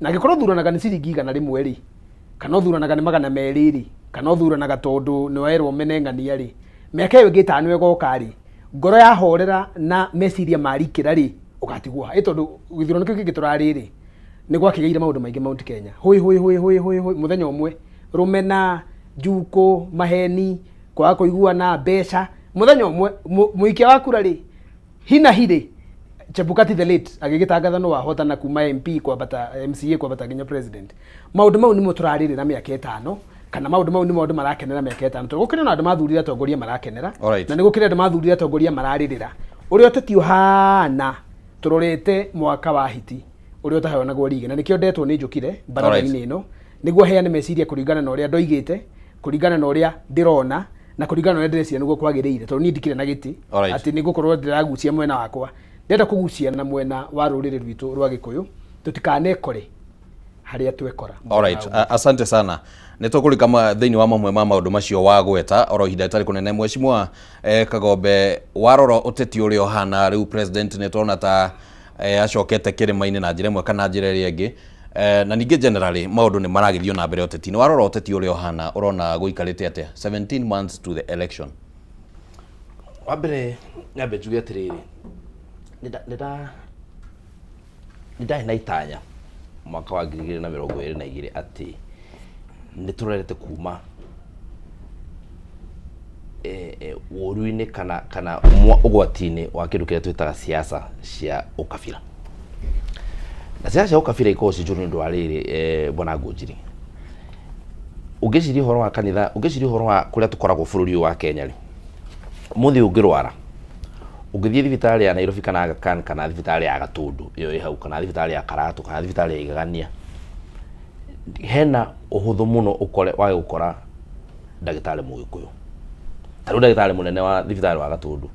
Na angĩkorwo ũthuranaga nĩ ciringi 100 rĩ, kana ũthuranaga nĩ 200 rĩ, kana ũthuranaga tondũ nĩ werwo mene ng'ania rĩ, mĩaka ĩyo ĩngĩ 5 ĩgoka rĩ, ngoro yahorera na meciria marikĩra rĩ, ũgatigwo ha? Ĩ tondũ gĩthurano kĩu kĩngĩ tũrarĩ rĩ, Nĩ gwakĩgĩire maũndũ maingĩ Mount Kenya. Hũi hũi hũi hũi hũi hũi mũthenya ũmwe rũmena, njukũ, maheni, kwaga kũiguana, mbeca. Mũthenya ũmwe mũikia wa kura rĩ hina hi rĩ Chebukati the late agĩgĩtangatha nĩ wahotana kuma MP kwambata MCA kwambata nginya president. Maũndũ mau nĩmo tũrarĩrĩra mĩaka ĩtano kana maũndũ mau nĩmo andũ marakenera mĩaka ĩtano tondũ gũkĩrĩ na andũ mathurire atongoria marakenera na nĩ gũkĩrĩ andũ mathurire atongoria mararĩrĩra. Ũrĩa ũteti ũhana tũrorete mwaka wa hiti ũrĩa ũtaheanagwo rigi na nĩkĩo ndetwo nĩ njũkire baratha-inĩ ĩno nĩguo heane meciria kũringana na ũrĩa ndoigĩte, kũringana na ũrĩa ndĩrona na kũringana na ũrĩa ndĩreciria nĩguo kwagĩrĩire tondũ niĩ ndikĩrĩ na gĩtĩ atĩ nĩ ngũkorwo ndĩragucia mwena wakwa. Ndĩrenda kũgucia na mwena wa rũrĩrĩ rwitũ rwa Gĩkũyũ tũtikanekore harĩa twekora. Alright, asante sana. Nĩ tũkũrika thĩinĩ wa mamwe ma maũndũ macio wagweta oro ihinda rĩtarĩ kũnene. Mheshimiwa Kagombe, warora ũteti ũrĩa ũhana rĩu president nĩ tũrona ta acokete kĩrĩma-inĩ na njĩra ĩmwe kana njĩra ĩrĩa ĩngĩ. Na ningĩ generally maũndũ nĩ maragĩthiĩ na mbere ũteti-inĩ. Warora ũteti ũrĩa ũhana ũrona gũikarĩte atĩa 17 months to the election? Wa mbere nyambe njuge atĩrĩrĩ, nĩ ndarĩ na itanya mwaka wa 2022 atĩ nĩ tũrorete kuma ũru-inĩ kana ũgwati-inĩ wa kĩndũ kĩrĩa twĩtaga siasa cia ũkabira. Na siasa cia ũkabira ikoragwo ciĩ njũru nĩ ũndũ wa rĩrĩ, bwana Ngũnjiri, ũngĩciria ũhoro wa kanitha, ũngĩciria ũhoro wa kũrĩa tũkoragwo bũrũri ũyũ wa Kenya rĩ, ũmũthĩ ũngĩrwara, ũngĩthiĩ thibitarĩ ya Nairobi kana Aga Khan kana thibitarĩ ya Gatũndũ ĩyo ĩ hau kana thibitarĩ ya Karatũ kana thibitarĩ ya Igegania, hena ũhũthũ mũno ũkore wage gũkora ndagĩtarĩ mũgĩkũyũ. Ta rĩu ndagĩtarĩ mũnene wa thibitarĩ wa Gatũndũ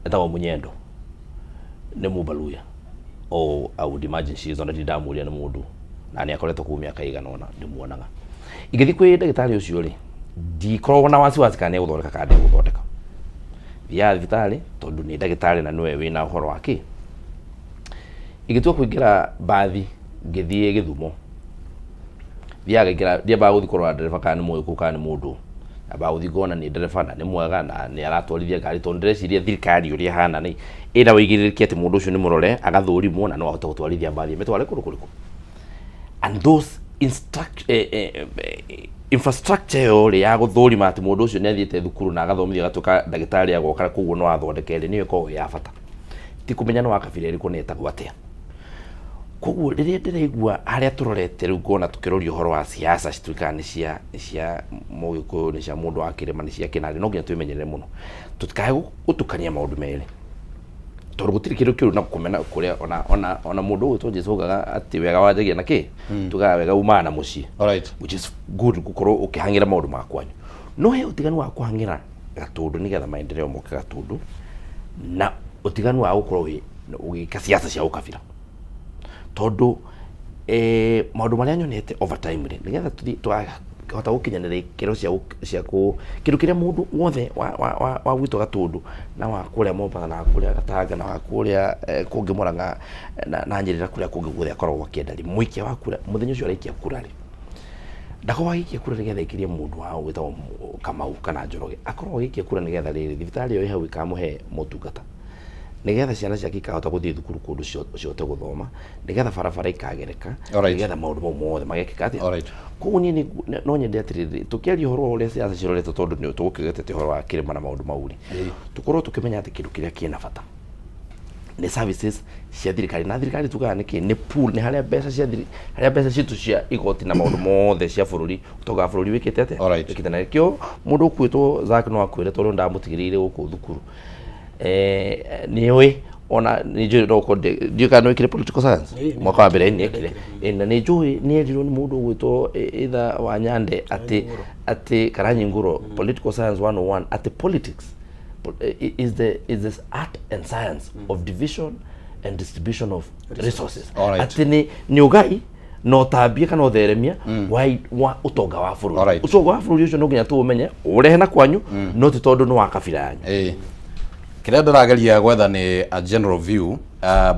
etagwo Mũnyendo, nĩ Mũbaluya. Oh, I would imagine she is, ona ndirĩ ndamũria nĩ mũndũ na nĩ akoretwo kũu mĩaka ĩigana ũna ndĩmuonaga. Ingĩthiĩ kwĩ ndagĩtarĩ ũcio rĩ, ndikoragwo na wasiwasi kana nĩ egũthondeka kana ndegũthondeka. Thiaga thibitarĩ tondũ nĩ ndagĩtarĩ na nĩwe wĩna ũhoro wa kĩ. Ingĩtua kũingĩra mbathi ngĩthiĩ Gĩthumo, thiaga ngaingĩra, ndiambaga gũthiĩ kũrora ndereba kana nĩ mũgĩkũyũ kana nĩ mũndũ, nyambaga gũthiĩ ngona nĩ ndereba na nĩ mwega na nĩ aratwarithia ngari tondũ ndĩreciria thirikari ũrĩa ĩhana rĩ, ĩna ũigĩrĩrĩki atĩ mũndũ ũcio nĩ mũrore, agathũrimwo na no ahote gũtwarithia mbathi ĩmĩtware kũndũ kũrĩkũ. And those infrastructure ĩyo rĩ ya gũthũrima atĩ mũndũ ũcio nĩ athiĩte thukuru na agathomithio agatuĩka ndagĩtarĩ agoka koguo no athondeke rĩ, nĩyo ĩkoragwo ĩ ya bata. Ti kũmenya nĩ wa kabira ĩrĩkũ na etagwo atĩa. Koguo rĩrĩa ndĩraigua harĩa tũrorete rĩu ngona tũkĩroria ũhoro wa siasa cituĩkaga nĩ cia nĩ cia mũgĩkũyũ, nĩ cia mũndũ wa kĩrĩma, nĩ cia kĩnandĩ, no nginya twĩmenyerere mũno tũtikae gũtukania maũndũ merĩ, tondũ gũtirĩ kĩndũ kĩũru na kũmena kũrĩa ona ona ona mũndũ ũgwĩtwo Jesũ augaga atĩ wega wanjagia na kĩ? Tugaga wega umaga na mũciĩ. Which is good gũkorwo ũkĩhang'ĩra maũndũ ma kwanyu. No he ũtiganu wa kũhang'ĩra Gatũndũ nĩgetha maendeleo moke Gatũndũ na ũtiganu wa gũkorwo wĩ ũgĩka siasa cia ũkabira. Tondũ maũndũ marĩa nyonete over time rĩ, nĩgetha tũthiĩ twahota gũkinyanĩria ikĩro cia cia kũ kĩndũ kĩrĩa mũndũ wothe wa gwitũ Gatũndũ na wa kũrĩa Mombatha na wa kũrĩa Gatanga na wa kũrĩa kũngĩ Mũrang'a na Nyĩrĩ na kũrĩa kũngĩ guothe akoragwo akĩenda rĩ, mũikia wa kura mũthenya ũcio araikia kura rĩ, ndakoragwo agĩikia kura nĩgetha aikĩrie mũndũ wao wĩtagwo Kamau kana Njoroge, akoragwo agĩikia kura nĩgetha rĩrĩ, thibitarĩ ĩyo ĩ hau ĩkamũhe motungata, nĩgetha ciana ciake ikahota gũthiĩ thukuru kũndũ cihote gũthoma, nĩgetha barabara ikagereka, nĩgetha maũndũ mau mothe magekĩka atĩa. Koguo niĩ no nyende atĩrĩrĩ, tũkĩaria ũhoro wa ũrĩa siasa ciroretwo tondũ nĩ tũgũkĩgwetete ũhoro wa kĩrĩma na maũndũ mau rĩ, tũkorwo tũkĩmenya atĩ kĩndũ kĩrĩa kĩna bata nĩ services cia thirikari na thirikari tugaga nĩ kĩ nĩ pool nĩ harĩa mbeca cia thiri harĩa mbeca citũ cia igoti na maũndũ mothe cia bũrũri ũtonga wa bũrũri wĩkĩte atĩa wĩkĩte na nĩkĩo mũndũ ũkwĩtwo Zack no akwĩre tondũ ndamũtigĩrĩire gũkũ thukuru nĩ ũĩ ona nĩ njũĩ no ũkorwo ndiũĩ kana nĩ wĩkire political science mwaka wa mbere nĩ ekire na nĩ njũĩ nĩ erirwo nĩ mũndũ ũgwĩtwo either wa Nyande atĩ atĩ kana Nyingũro political science 101 atĩ politics is the art and science of division and distribution of resources. Atĩ nĩ ũgai na ũtambie kana ũtheremia wa ũtonga wa bũrũri. Ũtonga wa bũrũri ũcio no nginya tũũmenye ũrehe na kwanyu no ti tondũ nĩ wa kabira yanyu. Kĩrĩa ndĩrageria gwetha nĩ a general view,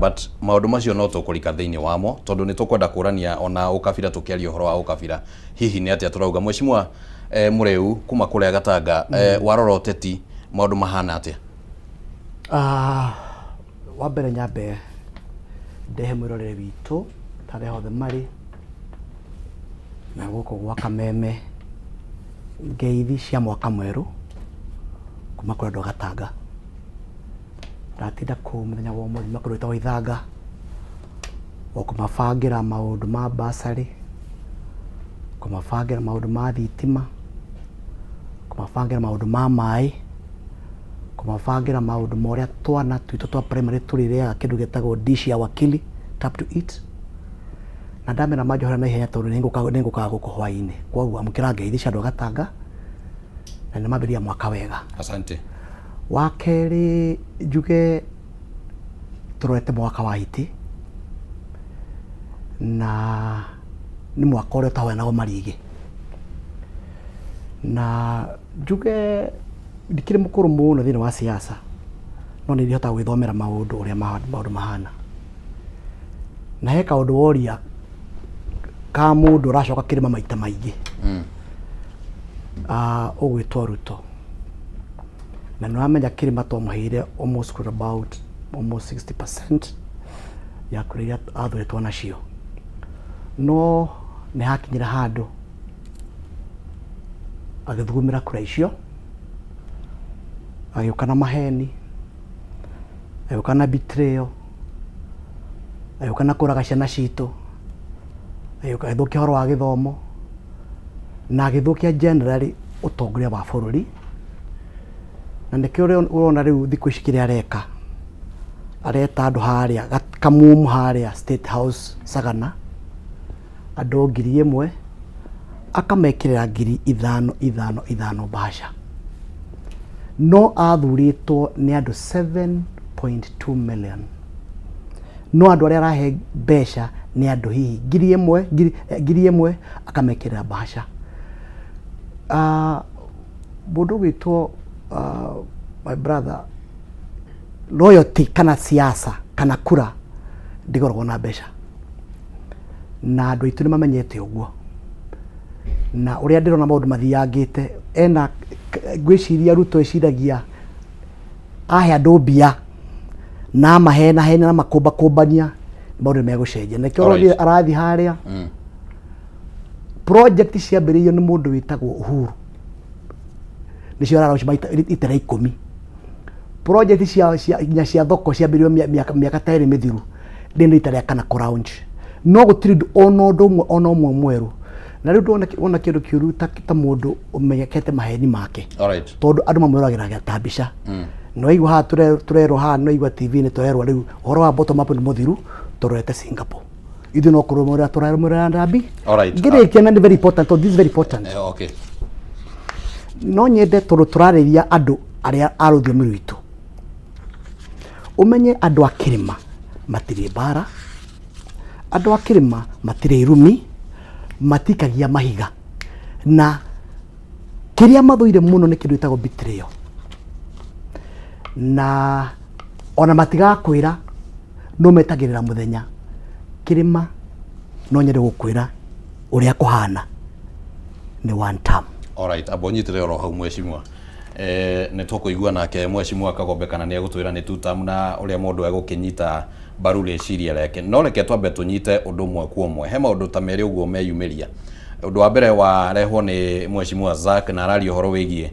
but maũndũ macio no tũkũrika thĩinĩ wamo tondũ nĩ tũkwenda kũrania ona ũkabira tũkĩaria ũhoro wa ũkabira hihi nĩ atĩa tũrauga. Mheshimiwa Mũrĩu kuma kũrĩa Gatanga, warora ũteti maũndũ mahana atĩa? Wa mbere nyambe ndehe mwĩrorere witũ Ta arĩa othe marĩ na gũkũ gwa Kameme, ngeithi cia mwaka mwerũ kuma kũrĩ andũ a Gatanga. Ndatinda kũu mũthenya wa ũmũthĩ nyuma kũndũ gwĩtagwo Ithanga, o kũmabangĩra maũndũ ma bursary, kũmabangĩra maũndũ ma thitima, kũmabangĩra maũndũ ma maĩ, kũmabangĩra maũndũ ma ũrĩa twana twitũ twa primary tũrĩrĩaga kĩndũ gĩtagwo dish ya wakili, tap to eat. Na ndamera manjohere na ihenya tondũ nĩngũkaga gũkũ hwainĩ. Kwoguo amũkĩra ngeithi cia andũ a Gatanga na nĩmambĩrĩria mwaka wega. Asante. Wa kerĩ njuge tũrorete mwaka wa hiti na nĩ mwaka ũrĩa ũtaheanagwo marigĩ. Na njuge ndikĩrĩ mũkũrũ mũno thĩinĩ wa siasa no nĩ ndihotaga gwĩthomera maũndũ ũrĩa maũndũ mahana. Na he kaũndũ woria ka mũndũ ũracoka kĩrĩma maita maingĩ ũgwĩtwo Ruto. Na nĩ ũramenya kĩrĩma twamũheire almost about almost 60% ya kura iria athurĩtwo nacio. No nĩ hakinyire handũ agĩthugumĩra kura icio, agĩũka na maheni, agĩũka na betrayal, agĩũka na kũraga ciana citũ, agĩũka agĩthũkia ũhoro wa gĩthomo, na agĩthũkia generally ũtongoria wa bũrũri. Na nĩkĩo ũrona rĩu thikũ ici kĩrĩa areka, areta andũ harĩa kamumu harĩa State House Sagana, andũ 1000 akamekĩrĩra 5000 ithano ithano mbaca. No athurĩtwo nĩ andũ 7.2 million. No andũ arĩa arahe mbeca nĩ andũ hihi 1000, 1000 akamekĩrĩra mbaca. Mũndũ ũgwĩtwo my brother, loyalty kana siasa kana kura ndĩgũragwo na mbeca. Na andũ aitũ nĩ mamenyete ũguo. Na ũrĩa ndĩrona maũndũ mathiangĩte, ena ngwĩciria Ruto eciragia ahe andũ mbia na amahenahenia na makũmbakũmbania maũndũ nĩ megũcenjia. Nĩkĩo ũronire arathiĩ harĩa project ciambĩrĩirio nĩ mũndũ wĩtagwo Uhuru nĩcio araraunch maita ita rĩa 10. Project cia nginya cia thoko ciambĩrĩirio mĩaka ta 2 mĩthiru, rĩrĩ nĩ rita rĩa kana kũ launch. No gũtirĩ ũndũ ona ũndũ ũmwe ona ũmwe mwerũ. Na rĩu ndona wona kĩndũ kĩũru ta mũndũ ũmenyekete maheni make. Tondũ andũ mamwĩroragĩra ta mbica. Nĩ waigua haha tũrerwo haha, nĩ waigua TV-inĩ tũrerwo rĩu ũhoro wa bottom up nĩ mũthiru tũrorete Singapore. Ithuĩ no kũrũmĩrĩra tũrarũmĩrĩra ndambi. Ngĩrĩkia na nĩ very important, tondũ this is very important. No nyende tondũ tũrarĩria andũ arĩa a rũthiomi rwitũ. Ũmenye andũ a kĩrĩma matirĩ mbara, andũ a kĩrĩma matirĩ irumi, matikagia mahiga. Na kĩrĩa mathũire mũno nĩ kĩndũ gĩtagwo betrayal. Na ona matigakwĩra no metagĩrĩra mũthenya. Kĩrĩma no nyende gũkwĩra ũrĩa kũhana nĩ one term. Alright, amba ũnyitĩre oro hau mheshimiwa. Nĩ tũkũigua nake mheshimiwa Kagombe kana nĩ egũtwĩra nĩ two term na ũrĩa mũndũ egũkĩnyita mbaru rĩciria rĩake. No reke twambe tũnyite ũndũ ũmwe kwa ũmwe. He maũndũ ta merĩ ũguo meyumĩria. Ũndũ wa mbere warehwo nĩ mheshimiwa Zack na araria ũhoro wĩgiĩ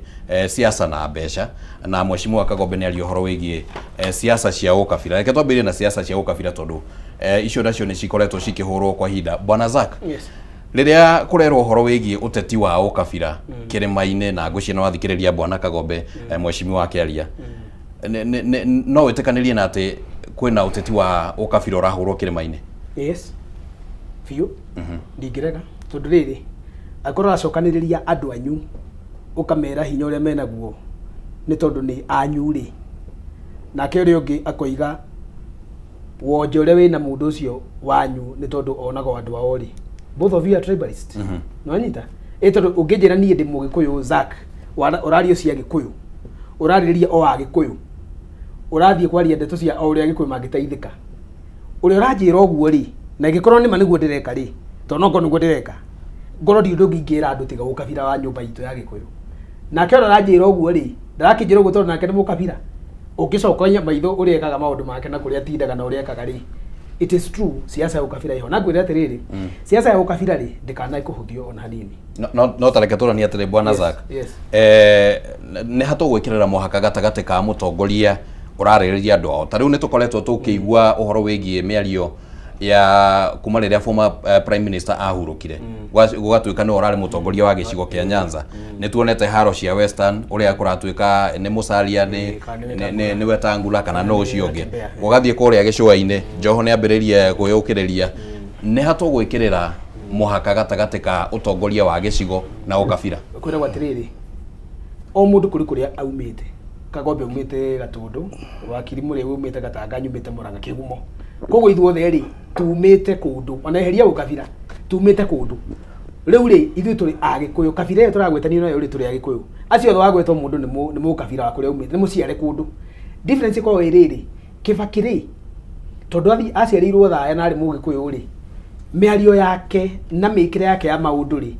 siasa na mbeca, na mheshimiwa Kagombe nĩ aria ũhoro wĩgiĩ siasa cia ũkabira. Reke twambĩrĩrie na siasa cia ũkabira tondũ icio nacio nĩ cikoretwo cikĩhũrwo kwa ihinda. Bwana Zack, Yes. rĩrĩa kũrerwo ũhoro wĩgiĩ ũteti wa ũkabira kĩrĩma-inĩ na ngwĩciria nĩ wathikĩrĩria Bwana Kagombe mheshimiwa akĩaria, no wĩtĩkanĩrie na atĩ kwĩna ũteti wa ũkabira ũrahũrwo kĩrĩma-inĩ? Yes, biũ, ndingĩrega tondũ rĩrĩ angĩkorwo ũracokanĩrĩria andũ anyu ũkamera hinya ũrĩa menaguo nĩ tondũ nĩ anyu rĩ, nake ũrĩa ũngĩ akoiga wonje ũrĩa wĩna mũndũ ũcio wanyu nĩ tondũ onaga o andũ ao rĩ, both of you are tribalist. Nĩwanyita? Ĩ tondũ ũngĩnjĩra niĩ ndĩ mũgĩkũyũ Zack, ũraria cia gĩkũyũ, ũrarĩrĩria o agĩkũyũ, ũrathiĩ kwaria ndeto cia o ũrĩa agĩkũyũ mangĩteithĩka, ũrĩa ũranjĩra ũguo rĩ, na ĩngĩkorwo nĩma nĩguo ndĩreka rĩ, tondũ no ngorwo nĩguo ndĩreka, ngorwo ndirĩ ũndũ ũngĩ ingĩra andũ tiga ũkabira wa nyũmba itũ ya gĩkũyũ. Nake ũrĩa ũranjĩra ũguo rĩ, ndarakĩnjĩra ũguo tondũ nake nĩ mũkabira. Ũngĩcoka maitho ũrĩa ekaga maũndũ make na kũrĩa atindaga na ũrĩa ekaga rĩ, It is true siasa ya ũkabira ĩho, na ngwĩre atĩrĩrĩ, siasa ya ũkabira rĩ, ndĩkanae kũhũthio ona hanini. No tareke tũranie atĩrĩ, bwana Yes, Zack. yes. Nĩ hatũgwĩkĩrĩra mũhaka gatagatĩ ka mũtongoria ũrarĩrĩria andũ ao. Ta rĩu nĩ tũkoretwo tũkĩigua ũhoro wĩgiĩ mĩario ya kuma rĩrĩa former prime minister ahurũkire, gũgatuĩka nĩwe ũrarĩ mũtongoria wa gĩcigo kĩa Nyanza. Nĩ tuonete haro cia Western, ũrĩa kũratuĩka nĩ Musalia, nĩ Wetangula kana nũ ũcio ũngĩ. Gũgathiĩ kũrĩa gĩcũa-inĩ, Joho nĩ ambĩrĩrie kwĩyũkĩrĩria. Nĩ hatũgwĩkĩrĩra mũhaka gatagatĩ ka ũtongoria wa gĩcigo na ũkabira? Kwĩragwo atĩrĩrĩ, o mũndũ kũrĩ kũrĩa aumĩte. Kagombe aumĩte Gatũndũ, Wakiri Mũrĩu aumĩte Gatanga, nyumĩte Mũrang'a Kĩgumo. Koguo ithuothe rĩ, tumĩte kũndũ, ona eheria ũkabira, tumĩte kũndũ. Rĩu rĩ, ithuĩ tũrĩ Agĩkũyũ, kabira ĩyo tũragwetanio nayo rĩ, tũrĩ Agĩkũyũ. Acio othe wagwetwo mũndũ nĩ mũkabira wa kũrĩa aumĩte, nĩ mũciare kũndũ. Difference ĩkoragwo ĩ rĩrĩ, Kĩbakĩ rĩ, tondũ athiĩ aciarĩirwo Thaya na arĩ Mũgĩkũyũ rĩ, mĩario yake na mĩkĩre yake ya maũndũ rĩ,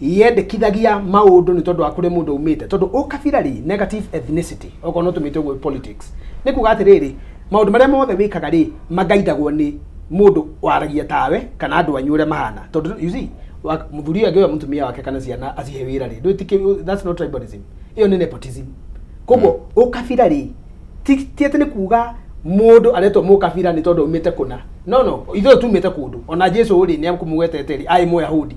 yendekithagia maũndũ nĩ tondũ wa kũrĩa mũndũ aumĩte. Tondũ ũkabira rĩ, negative ethnicity, okorwo no tũmĩte ũguo politics, nĩ kuga atĩrĩrĩ, maũndũ marĩa mothe wĩkaga rĩ, magaindagwo nĩ mũndũ waragia tawe kana andũ anyu ũrĩa mahana. Tondũ you see, mũthuri ũyũ angĩoya mũtumia wake kana ciana acihe wĩra rĩ, ndwĩtĩkĩ, that's not tribalism, ĩyo nĩ nepotism. Koguo ũkabira rĩ, ti atĩ nĩ kuga mũndũ aretwo mũkabira nĩ tondũ aumĩte kũna. No, no, ithuĩ tumĩte kũndũ. Ona Jesu rĩ, nĩ akũmũgwetete rĩ, arĩ Mũyahudi.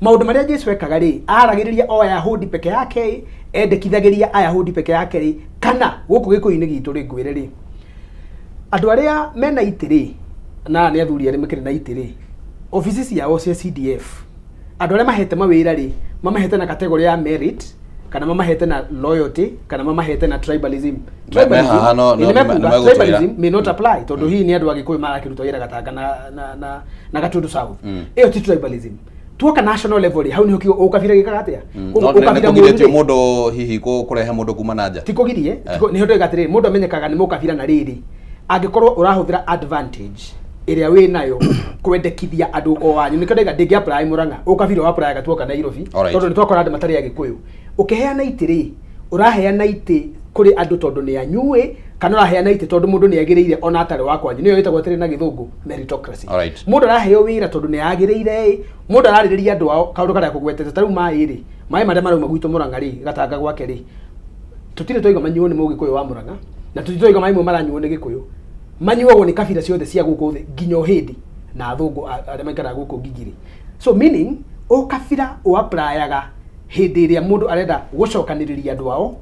Maũndũ marĩa Jesu ekaga rĩ, aragĩrĩria o Ayahudi peke yake, endekithagĩria Ayahudi peke yake rĩ, kana gũkũ Gĩkũyũ-inĩ gitũ rĩ, ngwĩre rĩ, andũ arĩa mena itĩ rĩ, na nĩ athuri arĩa makĩrĩ na itĩ rĩ, obici ciao cia CDF, andũ arĩa mahete mawĩra rĩ, mamahete na category ya merit, kana mamahete na loyalty, kana mamahete na tribalism. Me haha Ĩ, nĩ mekuga, nĩ megũtwĩra. Tribalism may not apply, tondũ hihi nĩ andũ a Gĩkũyũ marakĩruta wĩra Gatanga na Gatundu South. Ĩyo ti tribalism. Tuoka national level rĩ, hau nĩho kiugo ũkabira gĩkaga atĩa? Koguo No, nĩ ũkabira kũgirĩtio mũru rĩ, mũndũ hihi kũrehe mũndũ kuma na nja? Ti kũgirie. Nĩho ndoiga atĩrĩrĩ, mũndũ amenyekaga nĩ mũkabira na rĩrĩ, angĩkorwo ũrahũthĩra advantage ĩrĩa wĩ nayo kwendekithia andũ o wanyu. Nĩkĩo ndaiga ndĩngĩ apply Mũrang'a, ũkabira wa apply gatuoka Nairobi, tondũ nĩ twakora andũ matarĩ Agĩkũyũ. Ũkĩheana itĩ rĩ, ũraheana itĩ kũrĩ andũ tondũ nĩ anyuĩ, kana ũraheana itĩ tondũ mũndũ nĩ agĩrĩire ona atarĩ wa kwanyu? Nĩyo ĩtagwo atĩrĩ na Gĩthũngũ meritocracy. Mũndũ araheo wĩra tondũ nĩ agĩrĩire ĩ, mũndũ ararĩrĩria andũ ao. Kaũndũ karĩa kũgwetete ta rĩu maĩ rĩ, maĩ marĩa marauma gwitũ Mũrang'a rĩ, Gatanga gwake rĩ, tũtirĩ twaiga manyuo nĩ Mũgĩkũyũ wa Mũrang'a, na tũtirĩ twaiga maĩ mamwe maranyuo nĩ Gĩkũyũ. Manyuagwo nĩ kabira ciothe cia gũkũ thĩ, nginya Ũhĩndĩ na athũngũ arĩa maikaraga gũkũ Ngigiri. So meaning ũkabira ũaplayaga hĩndĩ ĩrĩa mũndũ arenda gũcokanĩrĩria andũ ao,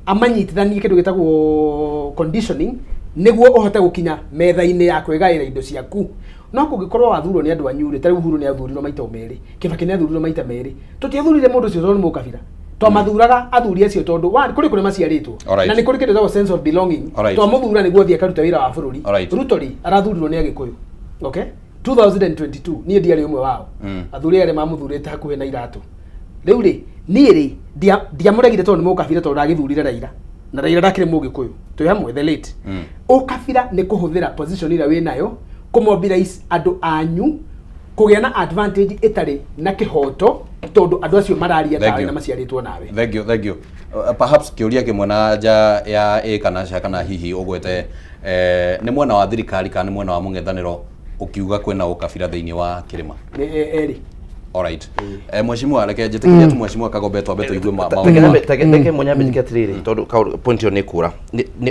amanyitithanie kĩndũ gĩtagwo conditioning, nĩguo ũhote gũkinya metha-inĩ ya kwĩgaĩra indo ciaku. No kũngĩkorwo wathurwo nĩ andũ anyu rĩ, ta rĩu Uhuru nĩ athurirwo maita o merĩ, Kĩbakĩ nĩ athurirwo maita merĩ, tũtiathurire mũndũ ũcio tondũ nĩ mũkabira. Twamathuraga athuri acio tondũ one, kũrĩ kũrĩa maciarĩtwo, na nĩ kũrĩ kĩndũ gĩtagwo sense of belonging. Twamũthura nĩguo athiĩ akaruta wĩra wa bũrũri. Ruto rĩ, arathurirwo nĩ Agĩkũyũ, okay, 2022, niĩ ndiarĩ ũmwe wao. Athuri arĩa mamũthurĩte hakuhĩ na iratũ. Rĩu rĩ, niĩ rĩ, ndiamũregire tondũ nĩ mũkabira, tondũ ndagĩthurire Raila na Raila ndakĩrĩ Mũgĩkũyũ. Twĩ hamwe, the late. Ũkabira nĩ kũhũthĩra position ĩrĩa wĩ nayo kũmobilize andũ anyu kũgĩa na advantage ĩtarĩ na kĩhoto, tondũ andũ acio mararia Thank tawe you. na maciarĩtwo nawe. Thank you, thank you. Perhaps kĩũria kĩmwe na nja ya ĩ kana ca, kana hihi ũgwete nĩ mwena wa thirikari kana nĩ mwena wa mũng'ethanĩro ũkiuga kwĩna ũkabira thĩinĩ wa kĩrĩma? Nĩ erĩ. Alright. Mheshimiwa, reke njĩtĩkĩrie tu Mheshimiwa Kagombe twambe tũigue maũndũ make. Reke mwanyambe njĩke atĩrĩrĩ, tondũ point ĩyo nĩ kũra.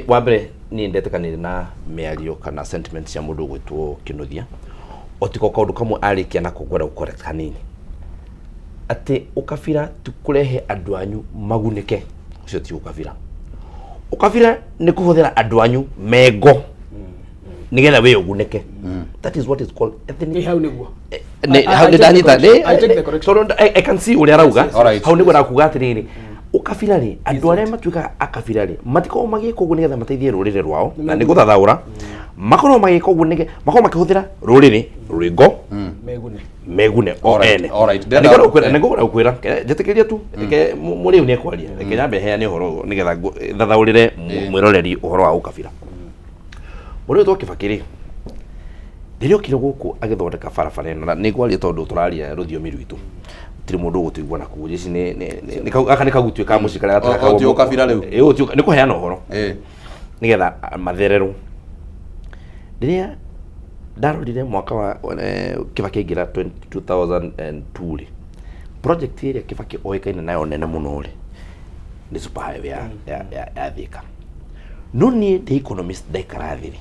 Wa mbere, niĩ ndetĩkanĩire na mĩario kana sentiment cia mũndũ ũgwĩtwo Kĩnuthia, otiko kaũndũ kamwe arĩkia nako ngwenda gũ-correct hanini, atĩ ũkabira ti kũrehe andũ anyu magunĩke. Ũcio ti ũkabira. Ũkabira nĩ kũhũthĩra andũ anyu mengo nĩgetha we ũgunĩke. That is what is called ethnic. Ĩ, hau nĩguo. Hau I nĩ take the ndanyita. correction. I take the correction. Tondũ I can see ũrĩa arauga. Alright. Hau nĩguo arakuga atĩrĩrĩ, ũkabira rĩ, andũ arĩa matuĩkaga akabira rĩ, matikoragwo magĩka ũguo nĩgetha mateithie rũrĩrĩ rwao na nĩ gũthathaũra. Makoragwo magĩka ũguo nĩgetha makoragwo makĩhũthĩra rũrĩrĩ rwĩngo Megune. Megune o ene. Alright. Na nĩngwenda gũkwĩra, njĩtĩkĩria tu, reke mũrĩu nĩ ekwaria, reke nyambe heane ũhoro ũyũ nĩgetha thathaũrĩre mwĩroreri ũhoro wa ũkabira. Mũrĩu wĩtwo Kĩbakĩ rĩ, rĩrĩa okire gũkũ agĩthondeka barabara ĩno, na nĩ ngwaria tondũ tũraria rũthiomi rwitũ, gũtirĩ mũndũ ũgũtũigua na kũu. Ici gaka nĩ kagutuĩ ka mũciĩ karĩa O ti ũkabira rĩu? Ĩ, nĩ kũheana ũhoro nĩgetha mathererwo. Rĩrĩa Ndarorire mwaka wa Kibaki aingĩra 2002 rĩ, project ĩrĩa Kibaki oĩkaine nayo nene mũno rĩ nĩ super highway ya Thika. No niĩ ndĩ economist, ndaikara thĩ rĩ,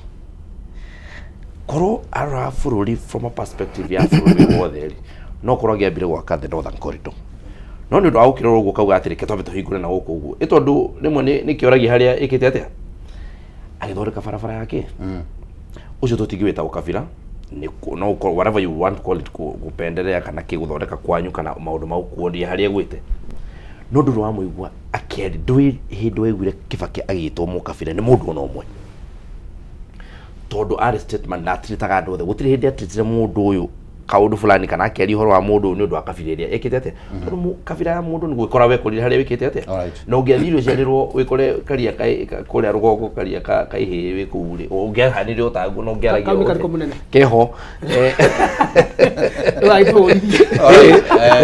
korwo aroraga bũrũri from a perspective ya bũrũri wothe rĩ, no korwo angĩambire gwaka the northern corridor, no nĩ ũndũ wa gũkĩrora ũguo kauga atĩrĩ, reke twambe tũhingũre na gũkũ ũguo, ĩ tondũ rĩmwe nĩ kĩoragia harĩa ĩkĩte atĩa, agĩthondeka barabara yake. Ũcio tũtingĩwĩta ũkabira, nĩ no ũkorwo whatever you want to call it, gũpenderea kana kĩ, gũthondeka kwanyu kana maũndũ ma gũkuonia harĩa egwĩte, no ndũrĩ wamũigua akĩaria. Ndũĩ hĩndĩ waiguire Kibaki agĩtwo mũkabira nĩ mũndũ ona ũmwe, tondũ arĩ statement na atiritaga andũ othe. Gũtirĩ hĩndĩ atiritire mũndũ ũyũ kaũndũ fulani kana akĩaria ũhoro wa mũndũ ũyũ nĩ ũndũ wa kabira ĩrĩa ĩkĩte atĩa, tondũ kabira ya mũndũ nĩ gwĩkora wekorire harĩa wĩkĩte atĩa. Na ũngĩathire ũciarĩrwo wĩkore karia kũrĩa rũgongo, karia ka ihĩĩ wĩ kũu rĩ, ũngĩahanire o taguo na ũngĩaragia Kaũndũ o karĩkũ mũnene? Keho. Ndũgagĩtũũrithie.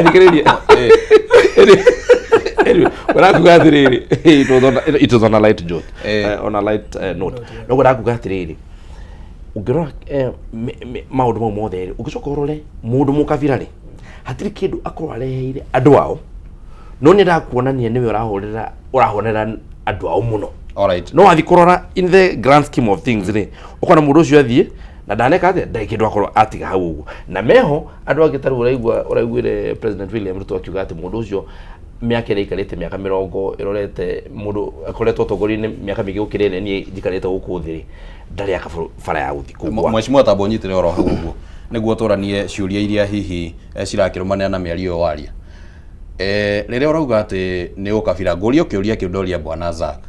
Thikĩrĩria. Anyway, ũrakuga atĩrĩrĩ, it was on a light joke, on a light note. Noguo ndakuga atĩrĩrĩ, ũngĩrora maũndũ mau mothe rĩ, ũngĩcoka ũrore mũndũ mũkabira rĩ, hatirĩ kĩndũ akorwo areheire andũ ao, no nĩ ndakuonania nĩwe ũrahũrĩra, ũrahũranĩra andũ ao mũno. No wathiĩ kũrora in the grand scheme of things rĩ, ũkona mũndũ ũcio athiĩ na ndaneka atĩa, ndarĩ kĩndũ akorwo atiga hau ũguo. Na meho andũ angĩ tarĩu ũraigua, ũraiguire President William Ruto akiuga atĩ mũndũ ũcio mĩaka ĩrĩa aikarĩte, mĩaka 40 ĩrorete, mũndũ akoretwo ũtongoria-inĩ mĩaka mĩingĩ gũkĩra ĩrĩa niĩ njikarĩte gũkũ thĩ rĩ, ndarĩ aka bara ya gũthiĩ kũu gwake. Mheshimiwa, tamba ũnyitĩre oro hau ũguo nĩguo tũranie ciũria iria hihi cirakĩrũmanĩra na mĩario ĩyo waria. Rĩrĩa ũrauga atĩ nĩ ũkabira, ngũrie kĩũria kĩu ndoria Bwana Zack.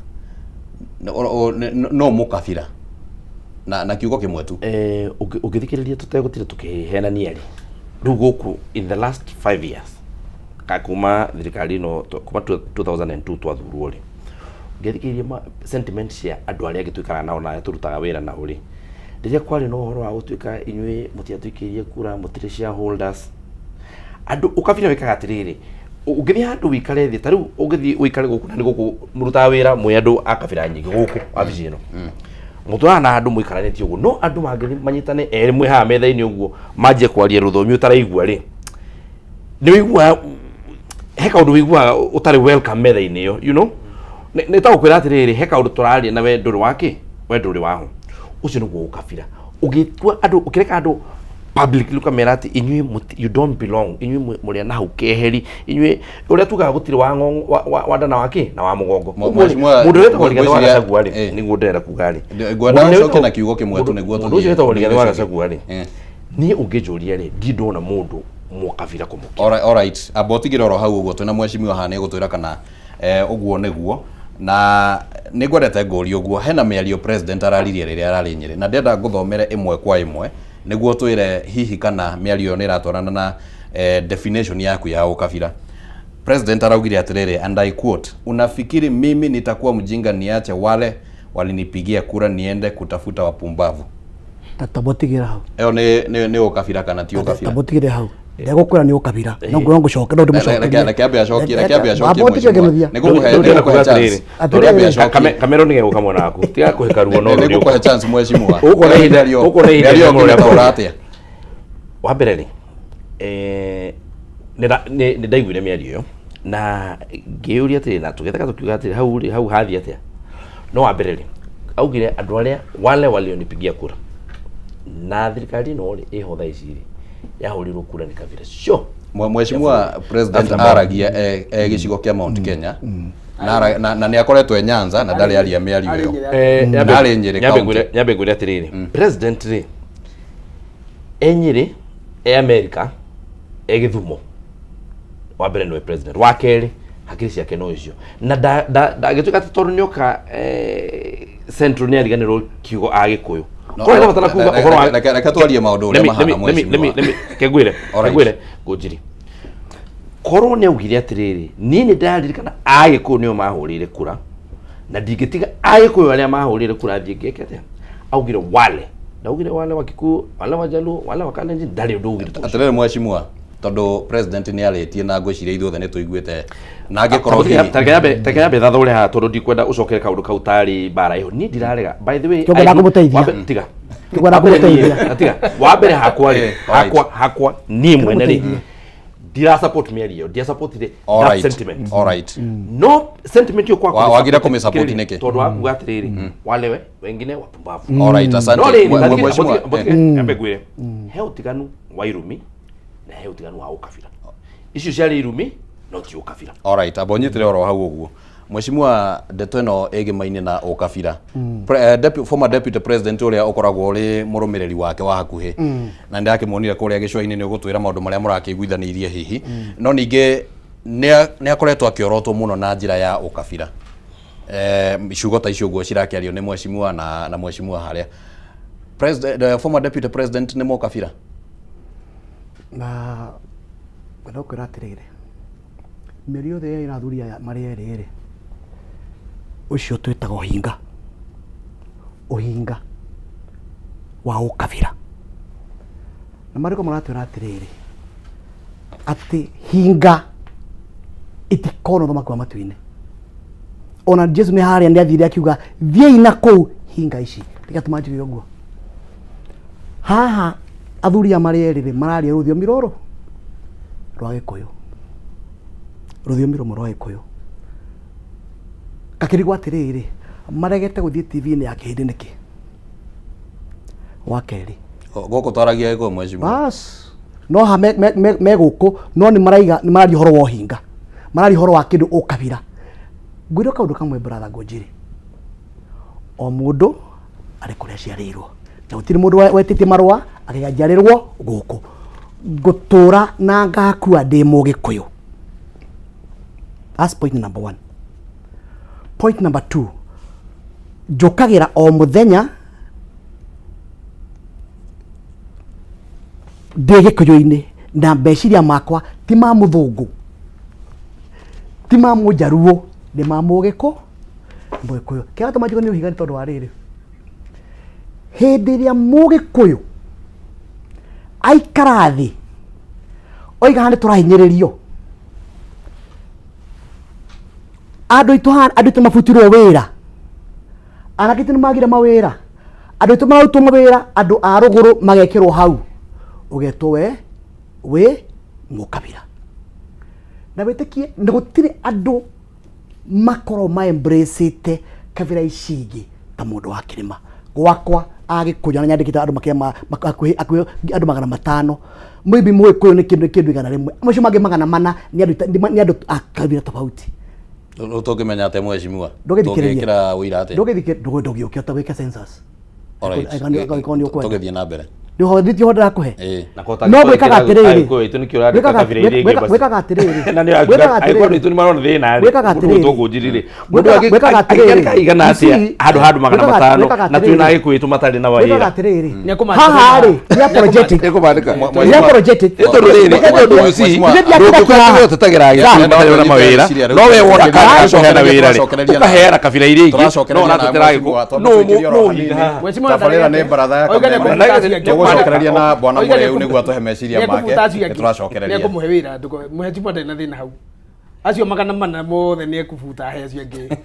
No mũkabira na kiugo kĩmwe tu. Ũngĩthikĩrĩria tũtegũtinda tũkĩhenania rĩ, rĩu gũkũ in the last 5 years ka kuma thirikari ĩno, kuma 2002 twathurwo rĩ, ũngĩthikĩrĩria sentiment cia andũ arĩa angĩ tũikaraga nao na arĩa tũrutaga wĩra nao rĩ, rĩrĩa kwarĩ na ũhoro wa gũtuĩka inyuĩ mũtiatũikĩirie kura, mũtirĩ shareholders, andũ ũkabira wĩkaga atĩrĩrĩ, ũngĩthiĩ handũ wĩikare thĩ, ta rĩu ũngĩthiĩ ũikare gũkũ na nĩ gũkũ mũrutaga wĩra mwĩ andũ a kabira nyingĩ gũkũ wabici ĩno, mũtũraga na andũ mũikaranĩtie ũguo, no andũ mangĩthiĩ manyitane erĩ mwĩ haha metha-inĩ ũguo, manjie kwaria rũthiomi ũtaraigua rĩ, nĩ ũiguaga he kaũndũ ũiguaga ũtarĩ welcome metha-inĩ ĩyo, you know nĩ ta gũkwĩra atĩrĩrĩ, he kaũndũ tũraria na we ndũrĩ wake, we ndũrĩ waho. Ũcio nĩguo ũkabira. Ũgĩtua andũ, ũkĩreka andũ publicly, ũkamera atĩ inyuĩ you don't belong, inyuĩ mũrĩ a na hau keheri, inyuĩ ũrĩa tugaga gũtirĩ wa ng'ong'o wa nda na wa kĩ na wa mũgongo. Ũguo rĩ, Mheshimiwa, mũndũ ũrĩa wĩtagwo Rigathĩ wa ngwĩciria- Gachagua rĩ, nĩguo ndĩrenda kuga rĩ, Ngwenda mũndũ ũrĩa ũcoke na wĩtagwo- kiugo kĩmwe tu nĩguo mũndũ ũcio tũthiĩ. wĩtagwo Rigathĩ wa Nĩguo Gachagua rĩ, niĩ ũngĩnjũria rĩ, ndirĩ ndona mũndũ mũkabira kũmũkĩra. Alright, alright. Amba ũtigĩre oro hau ũguo, twĩna mheshimiwa haha nĩ egũtwĩra kana ũguo nĩguo, na nĩ ngwendete ngũrie ũguo. Hena mĩario president araririe rĩrĩa ararĩ Nyĩrĩ, na ndĩrenda ngũthomere ĩmwe kwa ĩmwe nĩguo twĩre hihi kana mĩario ĩyo nĩ ĩratwarana na definition yaku ya ũkabira. President araugire atĩrĩrĩ, and I quote, "Unafikiri mimi nitakuwa mjinga niache wale walinipigia kura niende kutafuta wapumbavu?" Ta mũtigĩre hau. Ĩyo nĩ ũkabira kana ti ũkabira? Ta mũtigĩre hau, ndegũkwĩra nĩ ũkabira, no ngwĩra ngũcoke, no ndĩmũcokerie. Reke ambe acokie, reke ambe acokie. Wamba ũtige Mheshimiwa. kĩnuthia. Nĩngũkũhe chance. Atĩrĩrĩ. Reke ambe acokie. Kamero nĩ gegũka mwena waku, tiga kũhĩka ruo no Nĩ ngũkũhe chance, mheshimiwa. Ũkuona ihinda, ũkuona ihinda Mĩario rĩmwe ũrĩa ũngĩmĩtaũra atĩa? Wa mbere rĩ, nĩ ndaiguire mĩario ĩyo na ngĩyũria atĩrĩ, na tũgĩtheka tũkiuga atĩrĩ, hau rĩ, hau hathiĩ atĩa? No wa mbere rĩ, augire andũ arĩa wale walionipigia kura, na thirikari ĩno rĩ ĩho thaa ici rĩ, yahũrirwo kura nĩ kabira cio. Mheshimiwa, President aragia e gĩcigo kĩa Mount Kenya na nĩ akoretwo e Nyanza na ndarĩ aria mĩario ĩyo. Na arĩ Nyĩrĩ Nyambe county. Nyambe ngwĩre atĩrĩrĩ, president rĩ e Nyĩrĩ, e America, e Gĩthumo, wa mbere nĩwe president, wa kerĩ hakiri ciake no icio, na ndangĩtuĩka atĩ tondũ nĩoka central nĩ ariganĩrwo kiugo Agĩkũyũ. No, Korwo nĩrabatara kuga ũhoro wa reke twarie maũndũ ũrĩa mahana, mheshimiwa. Kengwĩre. Alright. Kengwĩre ngũnjiri, korwo nĩ augire atĩrĩrĩ, niĩ nĩ ndĩraririkana Agĩkũyũ nĩo mahũrĩire kura na ndingĩtiga Agĩkũyũ arĩa mahũrĩire kura thiĩ ngeke atĩa. Augire wale, ndaugire wale wa Kikuyu, wale wa Jaluo, wale wa Kalenjin, ndarĩ ũndũ augire. Atĩrĩrĩ mheshimiwa, tondũ president nĩ arĩtie na ngwĩciria ithuothe nĩ tũiguĩte, na angĩkorwo hihi Tareke yambe thathũre haha, tondũ ndikwenda ũcokere kaũndũ kau tarĩ mbara ĩho. Niĩ ndirarega, by the way. Tũngĩenda kũmũteithia. Tiga. Tiguo na kũgũteithia. Atiga wa mbere hakwa rĩ, Eh, alright. hakwa niĩ mwene rĩ, Kĩrĩgũteithia. ndira support mĩario ĩyo, ndia supportire All that right. sentiment. All right. No sentiment ĩyo kwa Wagire kũmĩsupport nĩkĩ? Tondũ wa kuga atĩrĩrĩ, wale we wengine wapumbavu. All right, asante. No rĩrĩ, Mheshimiwa, mbotige, nyambe ngwĩre, he ũtiganu wa irumi na he ũtiganu wa ũkabira. Icio ciarĩ irumi no ti ũkabira. Alright, amba ũnyitĩre oro hau ũguo. Mheshimiwa, ndeto ĩno ĩgĩmaine na ũkabira. Former deputy president ũrĩa ũkoragwo ũrĩ mũrũmĩrĩri wake wa hakuhĩ na nĩndakĩmuonire kũrĩa gĩcũa-inĩ, nĩ ũgũtwĩra maũndũ marĩa mũrakĩiguithanĩirie hihi, no ningĩ nĩ akoretwo akĩorotwo mũno na njĩra ya ũkabira. Ciugo ta icio ũguo cirakĩario nĩ mheshimiwa na mheshimiwa harĩa president, former deputy president nĩ mũkabira. Na ngwenda gũkwĩra atĩrĩrĩ, mĩario yothe ĩrĩa athuri aya marĩ erĩ rĩ, ũcio twĩtaga ũhinga, ũhinga wa ũkabira. Na marĩko maratwĩra atĩrĩrĩ, atĩ hinga itikona ũthamaki wa matu-inĩ. Ona Jesu nĩ harĩa nĩ athire akiuga thiĩi na kũu hinga ici, tigatũma njuge ũguo. Haha athuri aya marĩ erĩ rĩ, mararia rũthiomi rũrũ rwa Gĩkũyũ, rũthiomi rũmwe rwa Gĩkũyũ. Ngakĩrigwo atĩrĩrĩ, maregete gũthiĩ TV-inĩ ya Kĩhĩndĩ nĩkĩ? Wa kerĩ, Gũkũ twaragia Gĩkũyũ, mheshimiwa. Bas no ha me gũkũ, no nĩ maraiga, nĩ mararia ũhoro wa ũhinga, mararia ũhoro wa kĩndũ ũkabira. Ngwĩre kaũndũ kamwe, brother Ngũnjiri, o mũndũ arĩ kũrĩa aciarĩirwo, na gũtirĩ mũndũ wetĩtie marũa akĩga njiarĩrwo gũkũ. Ngũtũra na ngakua ndĩ Mũgĩkũyũ. That's point number one. Point number two, njũkagĩra o mũthenya ndĩ Gĩkũyũ-inĩ, na meciria makwa ti ma mũthũngũ, ti ma mũnjaruo, nĩ ma Mũgĩkũ, Mũgĩkũyũ. Kĩrĩa gĩatũma njuge nĩ ũhiga nĩ tondũ wa rĩrĩ, hĩndĩ ĩrĩa Mũgĩkũyũ aikara thĩ oiga haha nĩ tũrahinyĩrĩrio, andũ aitũ haha, andũ aitũ mabutirwo wĩra, anake aitũ nĩ magire mawĩra, andũ aitũ mararutwo mawĩra, andũ a rũgũrũ magekĩrwo hau, ũgetwo we wĩ mũkabira. Na wĩtĩkie nĩ gũtirĩ andũ makorwo ma embrace kabira ici ingĩ ta mũndũ wa kĩrĩma. Gwakwa Agĩkũyũ na nyandĩkĩte andũ makĩria ma hakuhĩ andũ 500, maybe Mũgĩkũyũ nĩ kĩndũ 100, macio mangĩ 400 nĩ andũ nĩ andũ a kabira tofauti. Rĩu tũngĩmenya atĩa, mheshimiwa? Ndũgĩthikĩrĩrie. Tũngĩkĩra ũira atĩa? Ndũgĩũkĩhota gwĩka census. Alright. Angĩkorwo nĩ ũkwenda. Tũgĩthiĩ na mbere. Nĩ ho ndĩrakũhe. Ĩĩ. Na kota No gwĩkaga atĩrĩrĩ, Agĩkũyũ aitũ nĩkĩo ũrandĩka kabira iria ingĩ basi. Gwĩkaga atĩrĩrĩ, Na nĩ gwĩkaga Agĩkũyũ atĩrĩrĩ, aitũ nĩ marona thĩna rĩ. Gwĩkaga Mũndũ atĩrĩrĩ, ũgwĩtwo Ngũnjiri rĩ. Mũndũ gwĩkaga atĩrĩrĩ, angĩandĩka igana you atĩa see, handũ ha andũ magana matano gwĩkaga na twĩna atĩrĩrĩ, Agĩkũyũ aitũ matarĩ na gwĩkaga wĩra. atĩrĩrĩ, Nĩekũmandĩka. Haha rĩ, nĩ apologetic. Nĩekũmandĩka. Nĩ apologetic. Nĩ tondũ rĩrĩ, Reke tondũ ngwĩre. you see, Ithuĩ ndiakĩra ndũngĩũka kĩraha. tuge ũtetagĩra Agĩkũyũ matarĩ na mawĩra, no we wona kana kũheana wĩra rĩ, ũkaheana kabira iria ingĩ, no ũratetera Agĩkũyũ. No ũhinga haha. Mheshimiwa Tabarĩra nĩ baratha ya Oiga Kameme. nĩekũbuta acio angĩ. Tũgũcokereria na bwana Oiga Mũrĩu nĩguo atũhe meciria make. Nĩekũbuta acio angĩ. Nĩtũracokereria. Nĩekũmũhe wĩra, mheshimiwa ndarĩ na thĩna hau. Acio 400 mothe nĩekũbuta ahe acio angĩ.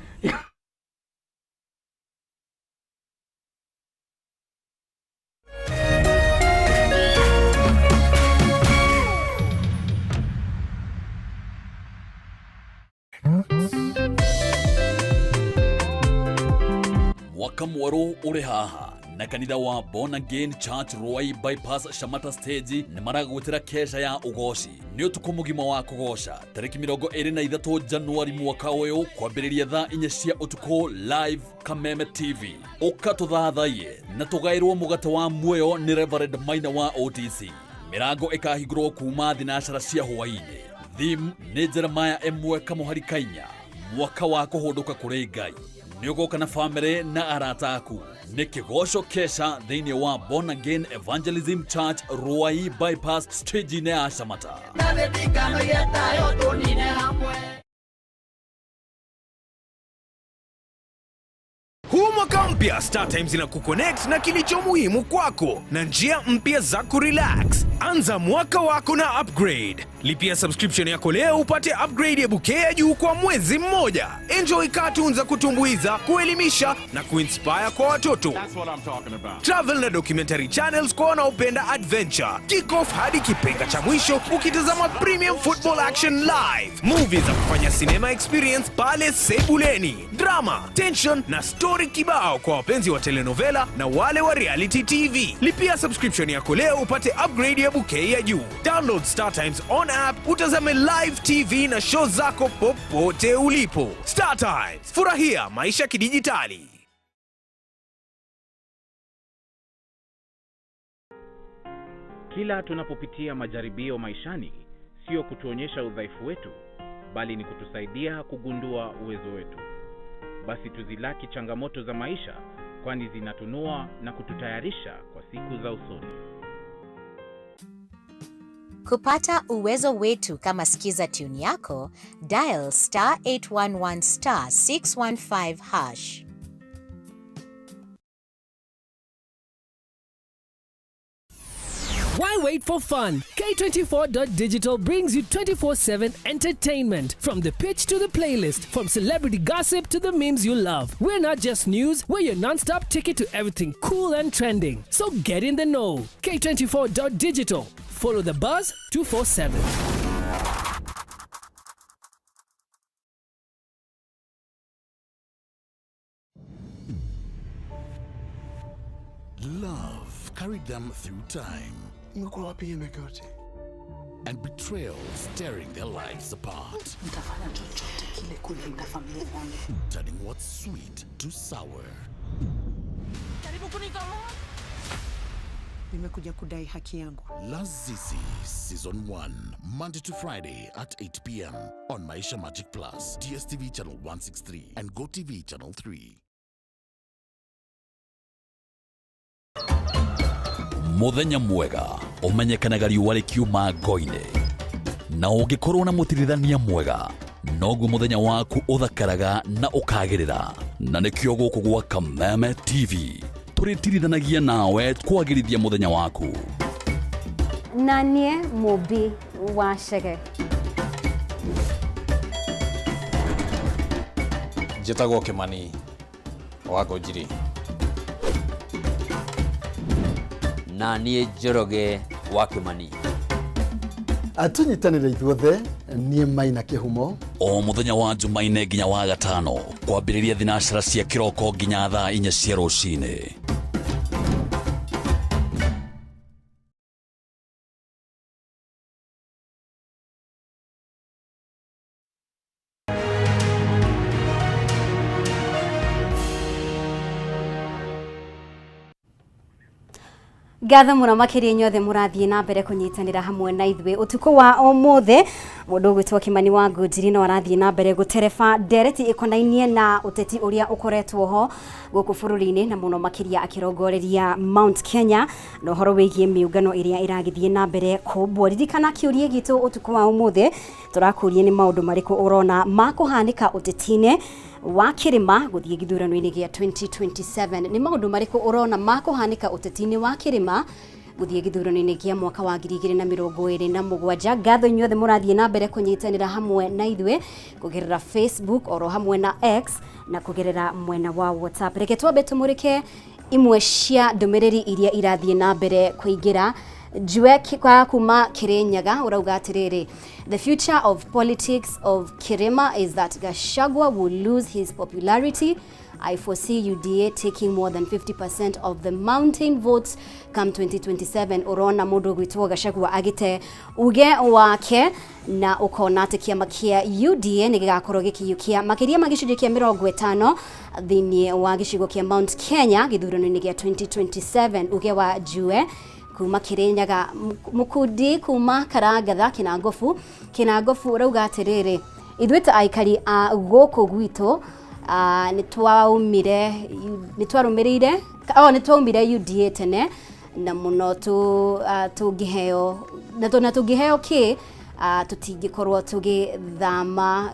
Mwaka mwerũ ũrĩ haha na kanitha wa Born Again Church Ruai Bypass Shamata Stage nĩ maragwĩtĩra kesha ya ũgoci. Nĩ ũtukũ mũgima wa kũgoca tarĩki 23 Januari mwaka ũyũ kwambĩrĩria thaa 4 cia ũtukũ live Kameme TV. Ũka tũthathaiye na tũgaĩrwo mũgate wa muoyo nĩ Reverend Maina wa OTC. Mĩrango ĩkahingũrwo kuma thinacara cia hwaĩ-inĩ. Theme nĩ Jeremiah 1 kamũhari kainya, mwaka wa kũhũndũka kũrĩ Ngai. Nĩ ũgoka na famĩlĩ na arata aku. Nĩ kĩgoco kesha thĩinĩ wa Born Again Evangelism Church Ruai Bypass stage-inĩ ya Shamata. Huu mwaka Mwaka mpya Star Times inakuconnect na kilicho muhimu kwako na njia mpya za kurelax. Anza mwaka wako na upgrade. Lipia subscription yako leo upate upgrade ya bouquet ya juu kwa mwezi mmoja. Enjoy cartoons za kutumbuiza, kuelimisha na kuinspire kwa watoto. Travel na documentary channels kwa wanaopenda adventure. Kick off hadi kipenga cha mwisho ukitazama premium football action live. Movies za kufanya cinema experience pale sebuleni. Drama, tension na story kibao kwa wapenzi wa telenovela na wale wa reality TV. Lipia subscription yako leo upate upgrade ya bouquet ya juu. Download Star Times on app utazame live TV na show zako popote ulipo. Star Times, furahia maisha kidijitali. Kila tunapopitia majaribio maishani, sio kutuonyesha udhaifu wetu, bali ni kutusaidia kugundua uwezo wetu. Basi tuzilaki changamoto za maisha, kwani zinatunua na kututayarisha kwa siku za usoni. Kupata uwezo wetu kama Skiza tune yako, dial star 811 star 615 hash. Why wait for fun? K24.digital brings you 24/7 entertainment. From the pitch to the playlist, from celebrity gossip to the memes you love. We're not just news, we're your non-stop ticket to everything cool and trending. So get in the know. K24.digital. Follow the buzz 247. Love carried them through time. And betrayal tearing their lives apart. Nitafanya chochote kile kulinda familia yangu. Turning what's sweet to sour. Jaribu kunitoa. Nimekuja kudai haki yangu. Lazizi Season 1, Monday to Friday at 8 p.m. on Maisha Magic Plus, DSTV Channel 163 and GoTV Channel 3. Muthenya mwega ũmenyekanaga riũa rĩkiuma ngo-inĩ, na ũngĩkorwo na mũtirithania mwega noguo mũthenya waku ũthakaraga na ũkagĩrĩra. Na nĩkĩo gũkũ gwa Kameme TV tũrĩtirithanagia nawe kwagĩrithia mũthenya waku. Na niĩ Mũmbi wa Chege. Njĩtagwo Kĩmani wa Ngũnjiri. Na niĩ Njoroge wa Kĩmani. Tũnyitanĩre ithuothe, niĩ Maina Kĩhumo. O mũthenya wa Jumaine nginya wa gatano kwambĩrĩria thinacara cia kĩroko nginya thaa 4 cia rũcinĩ. Ngatho mũno makĩria inyuothe mũrathiĩ na mbere kũnyitanĩra hamwe na ithuĩ ũtukũ wa ũmũthĩ. Mũndũ ũgwĩtwo Kĩmani wa Ngũnjiri no arathiĩ na mbere gũtereba ndereti ĩkonainie na ũteti ũrĩa ũkoretwo ho gũkũ bũrũri-inĩ, na mũno makĩria akĩrongoreria Mount Kenya na ũhoro wĩgiĩ mĩũngano ĩrĩa ĩragĩthiĩ na mbere kũmbwo. Ririkana kĩũria gitũ ũtukũ wa ũmũthĩ, tũrakũria nĩ maũndũ marĩkũ ũrona makũhanĩka ũteti-inĩ wa kĩrĩma gũthiĩ gĩthurano-inĩ gĩa 2027. Nĩ maũndũ marĩkũ ũrona makũhanĩka ũteti-inĩ wa kĩrĩma gũthiĩ gĩthurano-inĩ kĩa mwaka wa 2027? Ngatho inyuothe mũrathiĩ na mbere kũnyitanĩra hamwe na ithuĩ kũgerera Facebook oro hamwe na X na kũgerera mwena wa WhatsApp. Reke twambe tũmũrĩke imwe cia ndũmĩrĩri iria irathiĩ na mbere kũingĩra. Njue kwa kuma Kirinyaga urauga atiriri, the future of politics of Kirima is that Gachagua will lose his popularity. I foresee UDA taking more than 50% of the mountain votes come 2027. Urona mundu gwitwo Gachagua agite uge wake na ukona ati kiama kia UDA ni gigakorwo gikiyukia makiria ma gicunjĩ kia 50 thiini wa gicigo kia Mount Kenya githurano-inĩ gia 2027. Uge wa Njue kuma Kirinyaga, Mukundi kuma Karangatha Kinangofu. Kinangofu urauga atiriri, ithuĩ ta aikari a gũkũ gwitũ nĩ twarũmĩrĩire nĩ twaumire UDA tene na mũno tũngĩheo na tũngĩheo kĩ tũtingĩkorwo tũgĩthama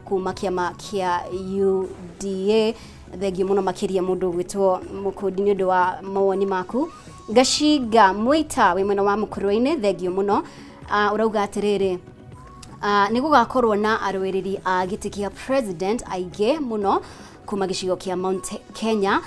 kuma kĩama kĩa UDA. Thengio mũno makĩria mũndũ ũgwĩtwo Mũkũndi nĩ ũndũ wa mawoni maku. Gacinga Mwita wĩ mwena wa Mũkũrwe-inĩ, thengio mũno. Ũrauga atĩrĩrĩ, nĩ gũgakorwo na arũĩrĩri a gĩtĩ kĩa president aingĩ mũno kuma gĩcigo kĩa Mount Kenya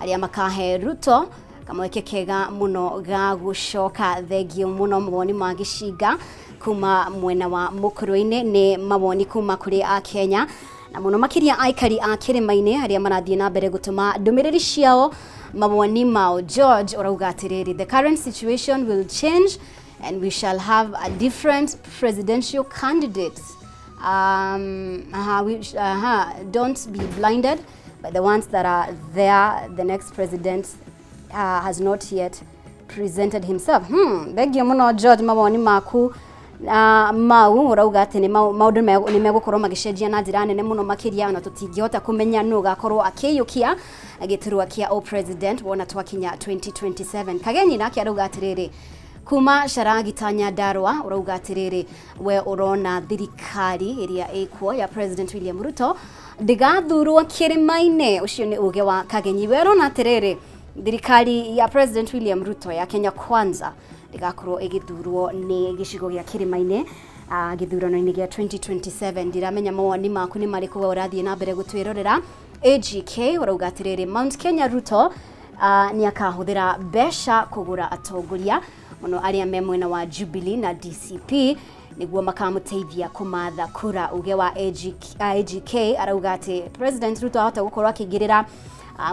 arĩa makahe Ruto kamweke kega mũno ga gũcoka. Thengio mũno mawoni ma Gĩcinga kuma mwena wa Mũkũrwe-inĩ, nĩ mawoni kuma kũrĩ a Kenya na mũno makĩria aikari a kĩrĩma-inĩ arĩa marathiĩ na mbere gũtũma ndũmĩrĩri ciao mawoni mao. George ũrauga atĩrĩrĩ, the current situation will change and we shall have a different presidential candidate. Don't be blinded by the ones that are there. The next president has not yet presented himself. Thengio mũno George mawoni maku mau ũrauga atĩ nĩ maũndũ nĩ megũkorwo magĩcenjia na njĩra nene mũno makĩria, ona tũtingĩhota kũmenya nũ ũgakorwo akĩiyũkia gĩturwa kĩa o president wona twakinya 2027. Kagenyi nake arauga atĩrĩrĩ, kuma Caragita Nyandarua ũrauga atĩrĩrĩ, we ũrona thirikari ĩrĩa ĩkuo ya President William Ruto ndĩgathurwo kĩrĩma-inĩ. Ũcio nĩ uge wa Kagenyi. We ũrona atĩrĩrĩ, thirikari ya President William Ruto ya Kenya Kwanza ndĩgakorwo ĩgĩthurwo nĩ gĩcigo gĩa kĩrĩma-inĩ gĩthurano-inĩ gĩa 2027. Ndiramenya mawoni maku nĩ marĩkũ we ũrathiĩ na mbere gũtwĩrorera. AGK ũrauga atĩrĩrĩ, Mount Kenya Ruto nĩ akahũthĩra mbeca kũgũra atongoria mũno arĩa me mwena wa Jubilee na DCP nĩguo makamũteithia kũmatha kura. Uge wa AGK arauga atĩ President Ruto ahota gũkorwo akĩingĩrĩra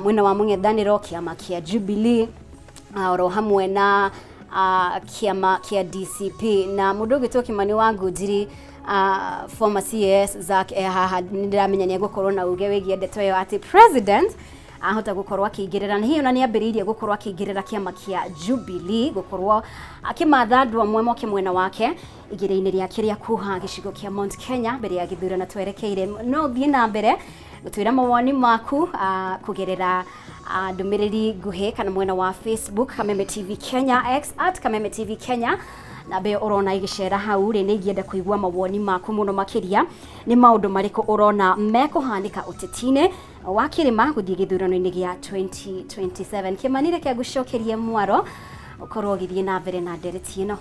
mwena wa mũng'ethanĩro kĩama kĩa Jubilee oro hamwe na kĩama kĩa DCP. Na mũndũ ũgĩtwo Kimani wa Ngunjiri, former CS Zack e haha, nĩndĩramenya nĩ egũkorwo na uge wĩgiĩ ndeto ĩyo atĩ president ahota gũkorwo akĩingĩrĩra, na hihi ona nĩ ambĩrĩirie gũkorwo akĩingĩrĩra kĩama kĩa Jubilee, gũkorwo akĩmatha andũ amwe moke mwena wake igĩrĩ-inĩ rĩake rĩa kuha gĩcigo kĩa Mount Kenya mbere ya gĩthurano twerekeire. No ũthiĩ na mbere gũtwĩra mawoni maku kũgerera ndũmĩrĩri nguhĩ kana mwena wa Facebook Kameme TV Kenya, X at Kameme TV Kenya, namba ĩyo ũrona ĩgĩcera hau rĩ. Nĩ ingĩenda kũigua mawoni maku mũno makĩria, nĩ maũndũ marĩkũ ũrona mekũhanĩka ũteti-inĩ wa kĩrĩma gũthiĩ gĩthurano-inĩ gĩa 2027. Kĩmani, reke ngũcokerie mwaro ũkorwo ũgĩthiĩ na mbere na ndereti ĩno.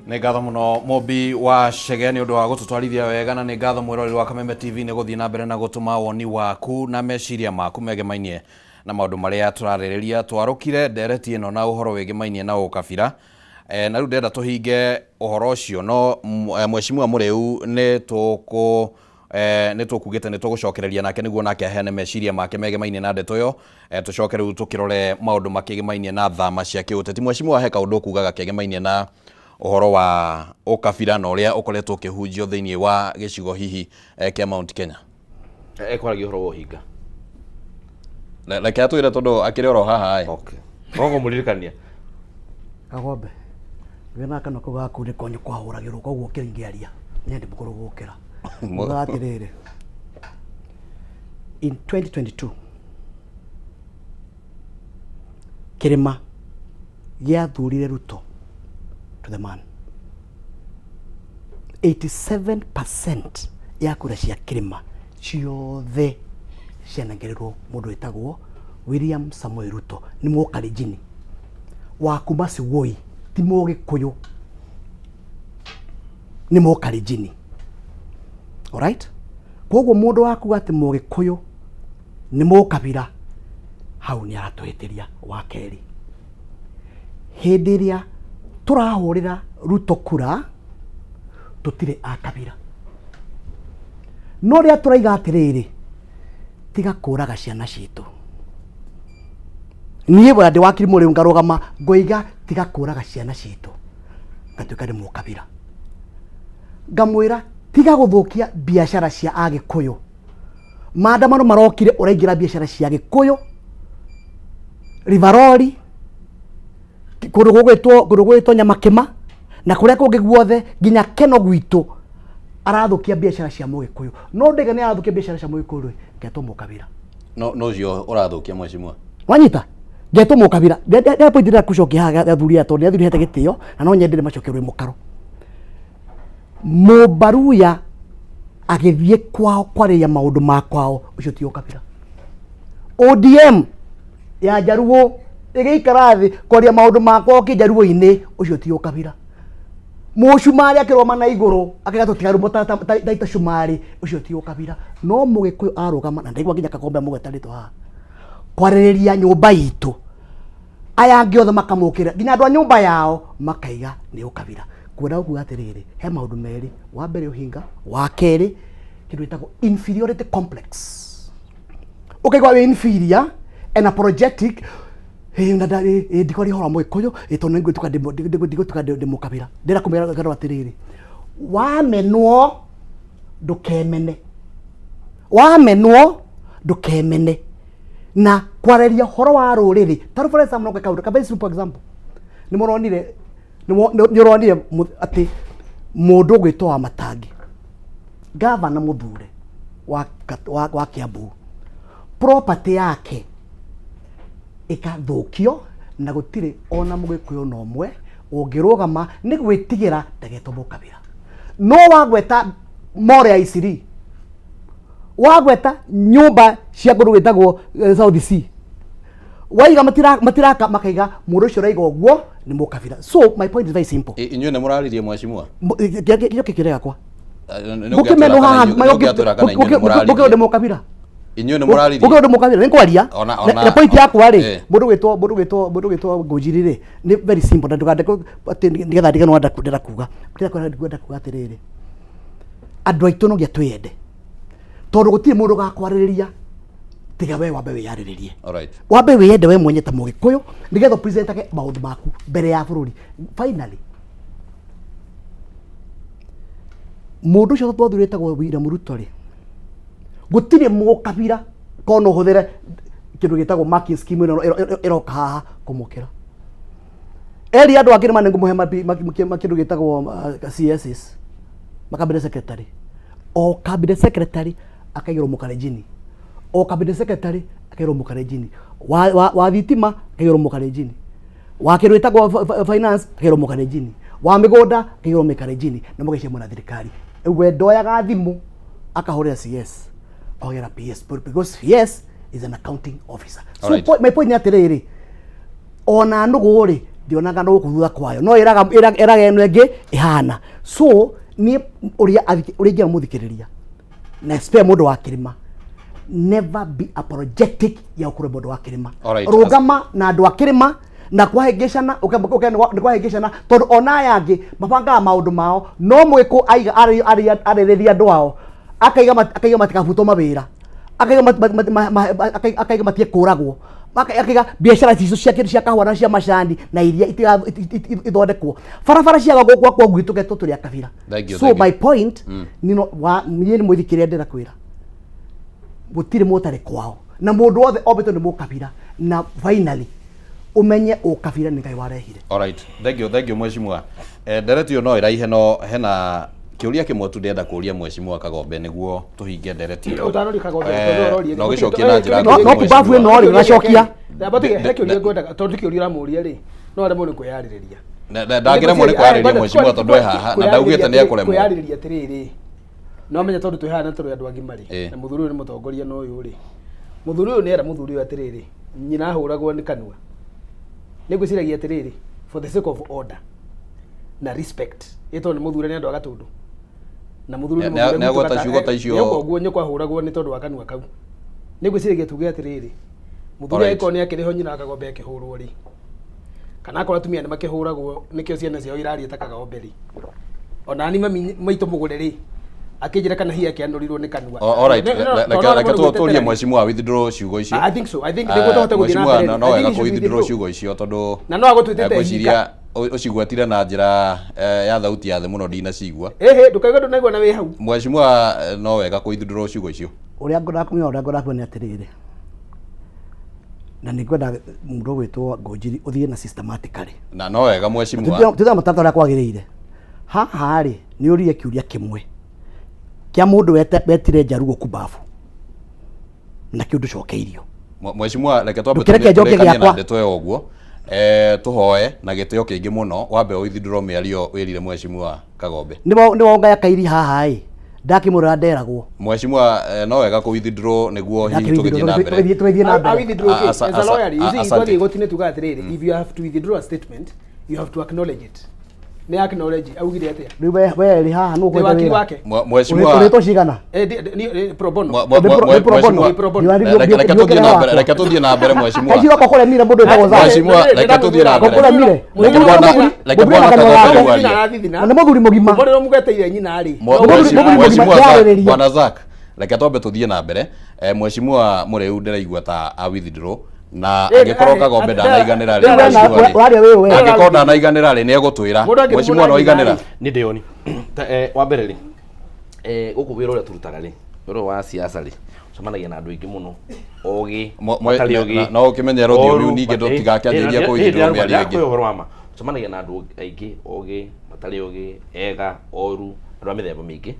Nĩ ngatho mũno Mũmbi wa Chege nĩ ũndũ wa gũtũtwarithia wega, na nĩ ngatho mwĩroreri wa Kameme TV nĩ gũthiĩ na mbere na gũtũma woni waku na meciria maku megemainie na maũndũ marĩa tũrarĩrĩria. Twarũkire ndereti ĩno na ũhoro wĩgemainie na ũkabira, na rĩu ndĩrenda tũhinge ũhoro ũcio, no Mheshimiwa Mũrĩu nĩ tũkũ nĩ tũkugĩte nĩ tũgũcokereria nake nĩguo nake aheane meciria make megemainie na ndeto ĩyo, tũcoke rĩu tũkĩrore maũndũ makĩgemainie na thama cia kĩũteti. Mheshimiwa, he kaũndũ ũkugaga kegemainie na ũhoro wa ũkabira na ũrĩa ũkoretwo ũkĩhunjio thĩinĩ wa gĩcigo hihi kĩa Mount Kenya? Ekwaragia ũhoro wa ũhinga. Reke atwĩre tondũ akĩrĩ oro haha ĩ. Okay. Koguo mũririkania. Kagombe, wĩna kanua kau gaku nĩ konyo kwahũragĩrwo, koguo kĩrĩa ingĩaria niĩ ndĩ mũkũrũ gũkĩra. Ngugaga atĩrĩrĩ, in 2022 kĩrĩma gĩathurire Ruto to the man. 87% ya kura cia kĩrĩma ciothe cianengererwo mũndũ wĩtagwo William Samoei Ruto. Nĩ Mũkalenjini wa kuma Sugoi, ti Mũgĩkũyũ, nĩ Mũkalenjini. Alright? Koguo mũndũ wa kuga atĩ Mũgĩkũyũ nĩ Mũkabira, hau nĩ aratũhĩtĩria. Wa kerĩ, hĩndĩ ĩrĩa tũrahũrĩra Ruto kura, tũtirĩ a kabira, no rĩrĩa tũraiga atĩrĩrĩ, tiga kũraga ciana citũ, niĩ bwana ndĩ wakiri mũrĩu ngarũgama ngoiga tiga kũraga ciana citũ, ngatuĩka nĩ mũkabira. Ngamwĩra tiga gũthũkia biacara cia Agĩkũyũ. Maandamano marokire, ũraingĩra biacara cia Gĩkũyũ, Rivaroli, kũndũ gũgwĩtwo, kũndũ gũgwĩtwo Nyamakĩma na kũrĩa kũngĩ guothe, nginya Keno gwitũ, arathũkia biacara cia Mũgĩkũyũ. No ndĩga nĩ arathũkia biacara cia Mũgĩkũyũ rĩ, ngetwo mũkabira. No no ũcio ũrathũkia, mheshimiwa? Wanyita, ngetwo mũkabira. Ndĩra point ndĩrenda gũcokia haha athuri aya, tondũ nĩ athuri hete gĩtĩo na no nyende ndĩmacokerie mũkaro. Mũmbaruya agĩthiĩ kwao kwarĩria maũndũ ma kwao, ũcio ti ũkabira. ODM ya njaruo ĩgĩikara thĩ kwaria maũndũ makwa kĩnjaruo-inĩ ũcio ti ũkabira. Mũcumarĩ akĩrũgama na igũrũ akĩga tũtigarũmwo ta cumarĩ ũcio ti ũkabira. No mũgĩkũyũ arũgama na ndaigua nginya Kagombe amũgweta rĩtwa haha kwarĩrĩria nyũmba itũ aya angĩ othe makamũkĩra nginya andũ a nyũmba yao makaiga nĩ ũkabira. Kwenda kuga atĩrĩrĩ, he maũndũ merĩ, wa mbere ũhinga, wa kerĩ kĩndũ gĩtagwo inferiority complex. Ũkaigua wĩ inferior and apologetic, ĩ na ĩ ndikwaria ũhoro wa mũgĩkũyũ ĩ tondũ nĩngũtuĩka ndigũtuĩka ndĩ mũkabira. Ndĩrenda kũmwĩra atĩrĩrĩ, wamenwo ndũkemene, wamenwo ndũkemene. Na kwarĩria ũhoro wa rũrĩrĩ ta rĩu for example, no kaũndũ ka very simple example, nĩ mũronire nĩ ũronire atĩ mũndũ ũgwĩtwo wa Matangi, gavana mũthure wa Kiambu, property yake ĩkathũkio na gũtirĩ ona mũgĩkũyũ na ũmwe ũngĩrũgama nĩ gwĩtigĩra ndagetwo mũkabira. No wagweta more ya Isiri, wagweta nyũmba cia kũndũ gwĩtagwo South C, waiga matiraka makaiga mũndũ ũcio ũraiga ũguo nĩ mũkabira. So my point is very simple. Inyuĩ nĩ mũraririe mheshimiwa? Gĩoke kĩrĩa gĩakwa gũkĩmenwo haha gũkĩrwo ndĩ mũkabira. Inyuĩ nĩ mũraririe? Gũkĩrwo ndĩ mũkabira nĩ ngwaria. Na point yakwa rĩ, mũndũ gwĩtwo mũndũ gwĩtwo mũndũ gwĩtwo Ngũnjiri rĩ, nĩ very simple na ndũgande atĩ nĩgetha ndige no ndĩrenda kuga kĩrĩa ndĩrenda kuga atĩrĩrĩ, andũ aitũ no nginya twĩyende tondũ gũtirĩ mũndũ ũgakwarĩrĩria tiga we wambe wĩyarĩrĩrie. Wambe wĩyende we mwenye ta mũgĩkũyũ nĩgetha ũpresentage maũndũ maku mbere ya bũrũri. Finally, mũndũ ũcio twathurĩtagwo William Ruto rĩ, gũtirĩ mũkabira korwo no ũhũthĩre kĩndũ gĩtagwo marking scheme ĩno ĩroka haha kũmũkĩra. Eri andũ angĩ nĩ ngũmũhe kĩndũ gĩtagwo CSs, makabine secretary, o cabinet secretary akaigĩrwo mũkarenjini, o cabinet secretary akaigĩrwo mũkarenjini, wa thitima akaigĩrwo mũkarenjini, wa kĩndũ gĩtagwo finance akaigĩrwo mũkarenjini, wa mĩgũnda akaigĩrwo mũkarenjini, na mũgaicia mwena thirikari. We ndoyaga thimũ akahũrĩra CS ogera PS, because PS is an accounting officer. So Alright. my point nĩ atĩrĩrĩ, ona nũgũ rĩ, ndionaga nũgũ thutha kwayo no ĩraga ĩraga ĩno ĩngĩ ĩhana. So niĩ ũrĩa ũrĩa ingĩenda mũthikĩrĩria na spare mũndũ wa kĩrĩma, never be apologetic ya ũkorwo mũndũ wa kĩrĩma. Alright. Rũgama na andũ a kĩrĩma na kwahĩngĩcana nĩ kwahĩngĩcana tondũ ona aya angĩ mabangaga maũndũ mao, no mwĩkũ aiga arĩrĩria andũ ao akaiga akaiga matikabutwo mawĩra, akaiga akaiga matige kũragwo, akaiga biacara citũ cia kĩndũ cia kahũa na cia macani na iria ithondekwo, barabara cia gwakwa gwitũ getwo tũrĩ a kabira. Thank you, So thank you. my point niĩ nĩ mũthikĩrĩria ndĩra kwĩra gũtirĩ mũtarĩ kwao na mũndũ wothe ombĩtwo nĩ mũkabira, na finally ũmenye ũkabira nĩ Ngai warehire. Alright. Thank you, thank you mheshimiwa. Ndereti ĩyo no ĩraihe no hena kĩũria kĩmwe tu ndĩrenda kũria mheshimiwa Kagombe nĩguo tũhinge ndereti ĩyo. Ũtanori Kagombe, tondũ ũroria. No gĩcokie na njĩra No nguhĩ, kumbabu ĩno rĩ, mheshimiwa. ũgacokia. Ndamba tuge, he kĩũria ngwendaga, tondũ ti kĩũria ũramũria rĩ, no aremwo nĩ kwĩyarĩrĩria. Ndangĩremwo nĩ kwarĩria mheshimiwa tondũ e haha na ndaugĩte nĩ ekũremwo. Kwĩyarĩrĩria atĩrĩrĩ, no menya tondũ twĩ haha na tũrĩ andũ agima rĩ, na mũthuri ũyũ nĩ mũtongoria na ũyũ rĩ, mũthuri ũyũ nĩ era mũthuri ũyũ atĩrĩrĩ, nyina ahũragwo nĩ kanua. Nĩ ngwĩciragia atĩrĩrĩ, for the sake of order na respect, ĩ tondũ nĩ mũthure nĩ andũ a Gatũndũ. Na mũthuri nĩ mũthure Nĩ gwitũ agweta ciugo ta icio. Nyũkwa ũguo nyũkwa ahũragwo nĩ tondũ wa kanua kau. Nĩ ngwĩciragia tuge atĩrĩrĩ, mũthuri Alright. angĩkorwo nĩ akĩrĩ ho nyina wa Kagombe akĩhũrwo rĩ, kana akorwo atumia nĩ makĩhũragwo nĩkĩo ciana ciao iraria ta Kagombe rĩ, ona ni mami maitũ mũgũre rĩ, akĩnjĩra kana hihi akĩanũrirwo nĩ kanua. Alright, No, tondũ reke aremwo nĩ tũrie gwĩtetera rĩ. mheshimiwa withdraw ciugo icio. I think so. I think nĩguo tũhote gũthiĩ na Mheshimiwa, mbere. no I wega think we should kũ withdraw withdraw. ciugo icio tondũ Na no agũtuĩte ngwĩciria ũcigwetire na njĩra ya thauti ya thĩ mũno ndinacigua. Ĩhĩ, ndũkaigue ndũnaigua na wĩ hau. Mheshimiwa, no wega kũ withdraw ciugo icio. Ũrĩa ngwenda kũmenya, ũrĩa ngwenda kuona atĩrĩrĩ, na nĩ ngwenda mũndũ ũgwĩtwo Ngũnjiri ũthiĩ na systematically. Na no wega mheshimiwa. Tũthiĩ na mũtaratara ũrĩa kwagĩrĩire. Haha rĩ, nĩ ũririe kĩũria kĩmwe kĩa mũndũ wetire njaruo kumbabu na kĩu ndũcokeirio. Mheshimiwa, reke twambe Ndũkĩreke njoke tũrĩkanie na gĩakwa. ndeto ĩyo ũguo. Tũhoe na gĩtĩo kĩingĩ mũno wambe ũithindũrwo mĩario wĩrire mheshimiwa Kagombe. Nĩ wongaya kairi haha ĩ, Ndakĩmũrora nderagwo. Mheshimiwa, no wega kũ withdraw nĩguo hihi tũgĩthiĩ na mbere. Tũgĩthiĩ na mbere. I withdraw Ah, case. As a lawyer, you see, asante. twathiĩ igoti-inĩ tugaga atĩrĩrĩ, if you have to withdraw a statement, you have to acknowledge it. Nĩ acknowledge, augire atĩa? Rĩu we rĩ haha nũ Nĩ ũkwenda wakiri wĩra? wake. Mheshimiwa- Ũrĩtwo cigana? Eh, pro bono. Nĩ pro bono. Mheshimiwa- Nĩ pro bono. Reke tũthiĩ na mbere, reke tũthiĩ na mbere mheshimiwa. Kaci gakwa kũremire mũndũ wĩtagwo Zack. Mheshimiwa, reke tũthiĩ na mbere. Gũkũremire. Reke bwana, reke bwana Kagombe rĩu arie. Na nĩ mũthuri mũgima. Mũrĩro mũgeteire nyina rĩ. Mheshimiwa Zack, bwana Zack, reke twambe tũthiĩ na mbere. Mheshimiwa Mũrĩu ndĩraigua ta a withdraw na angĩkorwo Kagombe ndanaiganĩra rĩ, mheshimiwa rĩ. Ũraria wĩ we. Angĩkorwo ndanaiganĩra rĩ, nĩ egũtwĩra. Mũndũ angĩrumwo Mheshimiwa na no nyina aiganĩra? rĩ. Nĩ ndĩoni. Wa mbere rĩ, gũkũ wĩra ũrĩa tũrutaga rĩ, wĩra ũyũ wa siasa rĩ, ũcemanagia na andũ aingĩ mũno ogĩ, matarĩ ogĩ, No ũkĩmenye rũthiomi oru, ningĩ tũtigakĩanjĩrĩrie kũwithdraw mĩario ĩngĩ. Ndĩrakũhe ũhoro wa ma. Ũcemanagia na andũ aingĩ ogĩ, matarĩ ogĩ, ega, oru, andũ a mĩthemba mĩingĩ,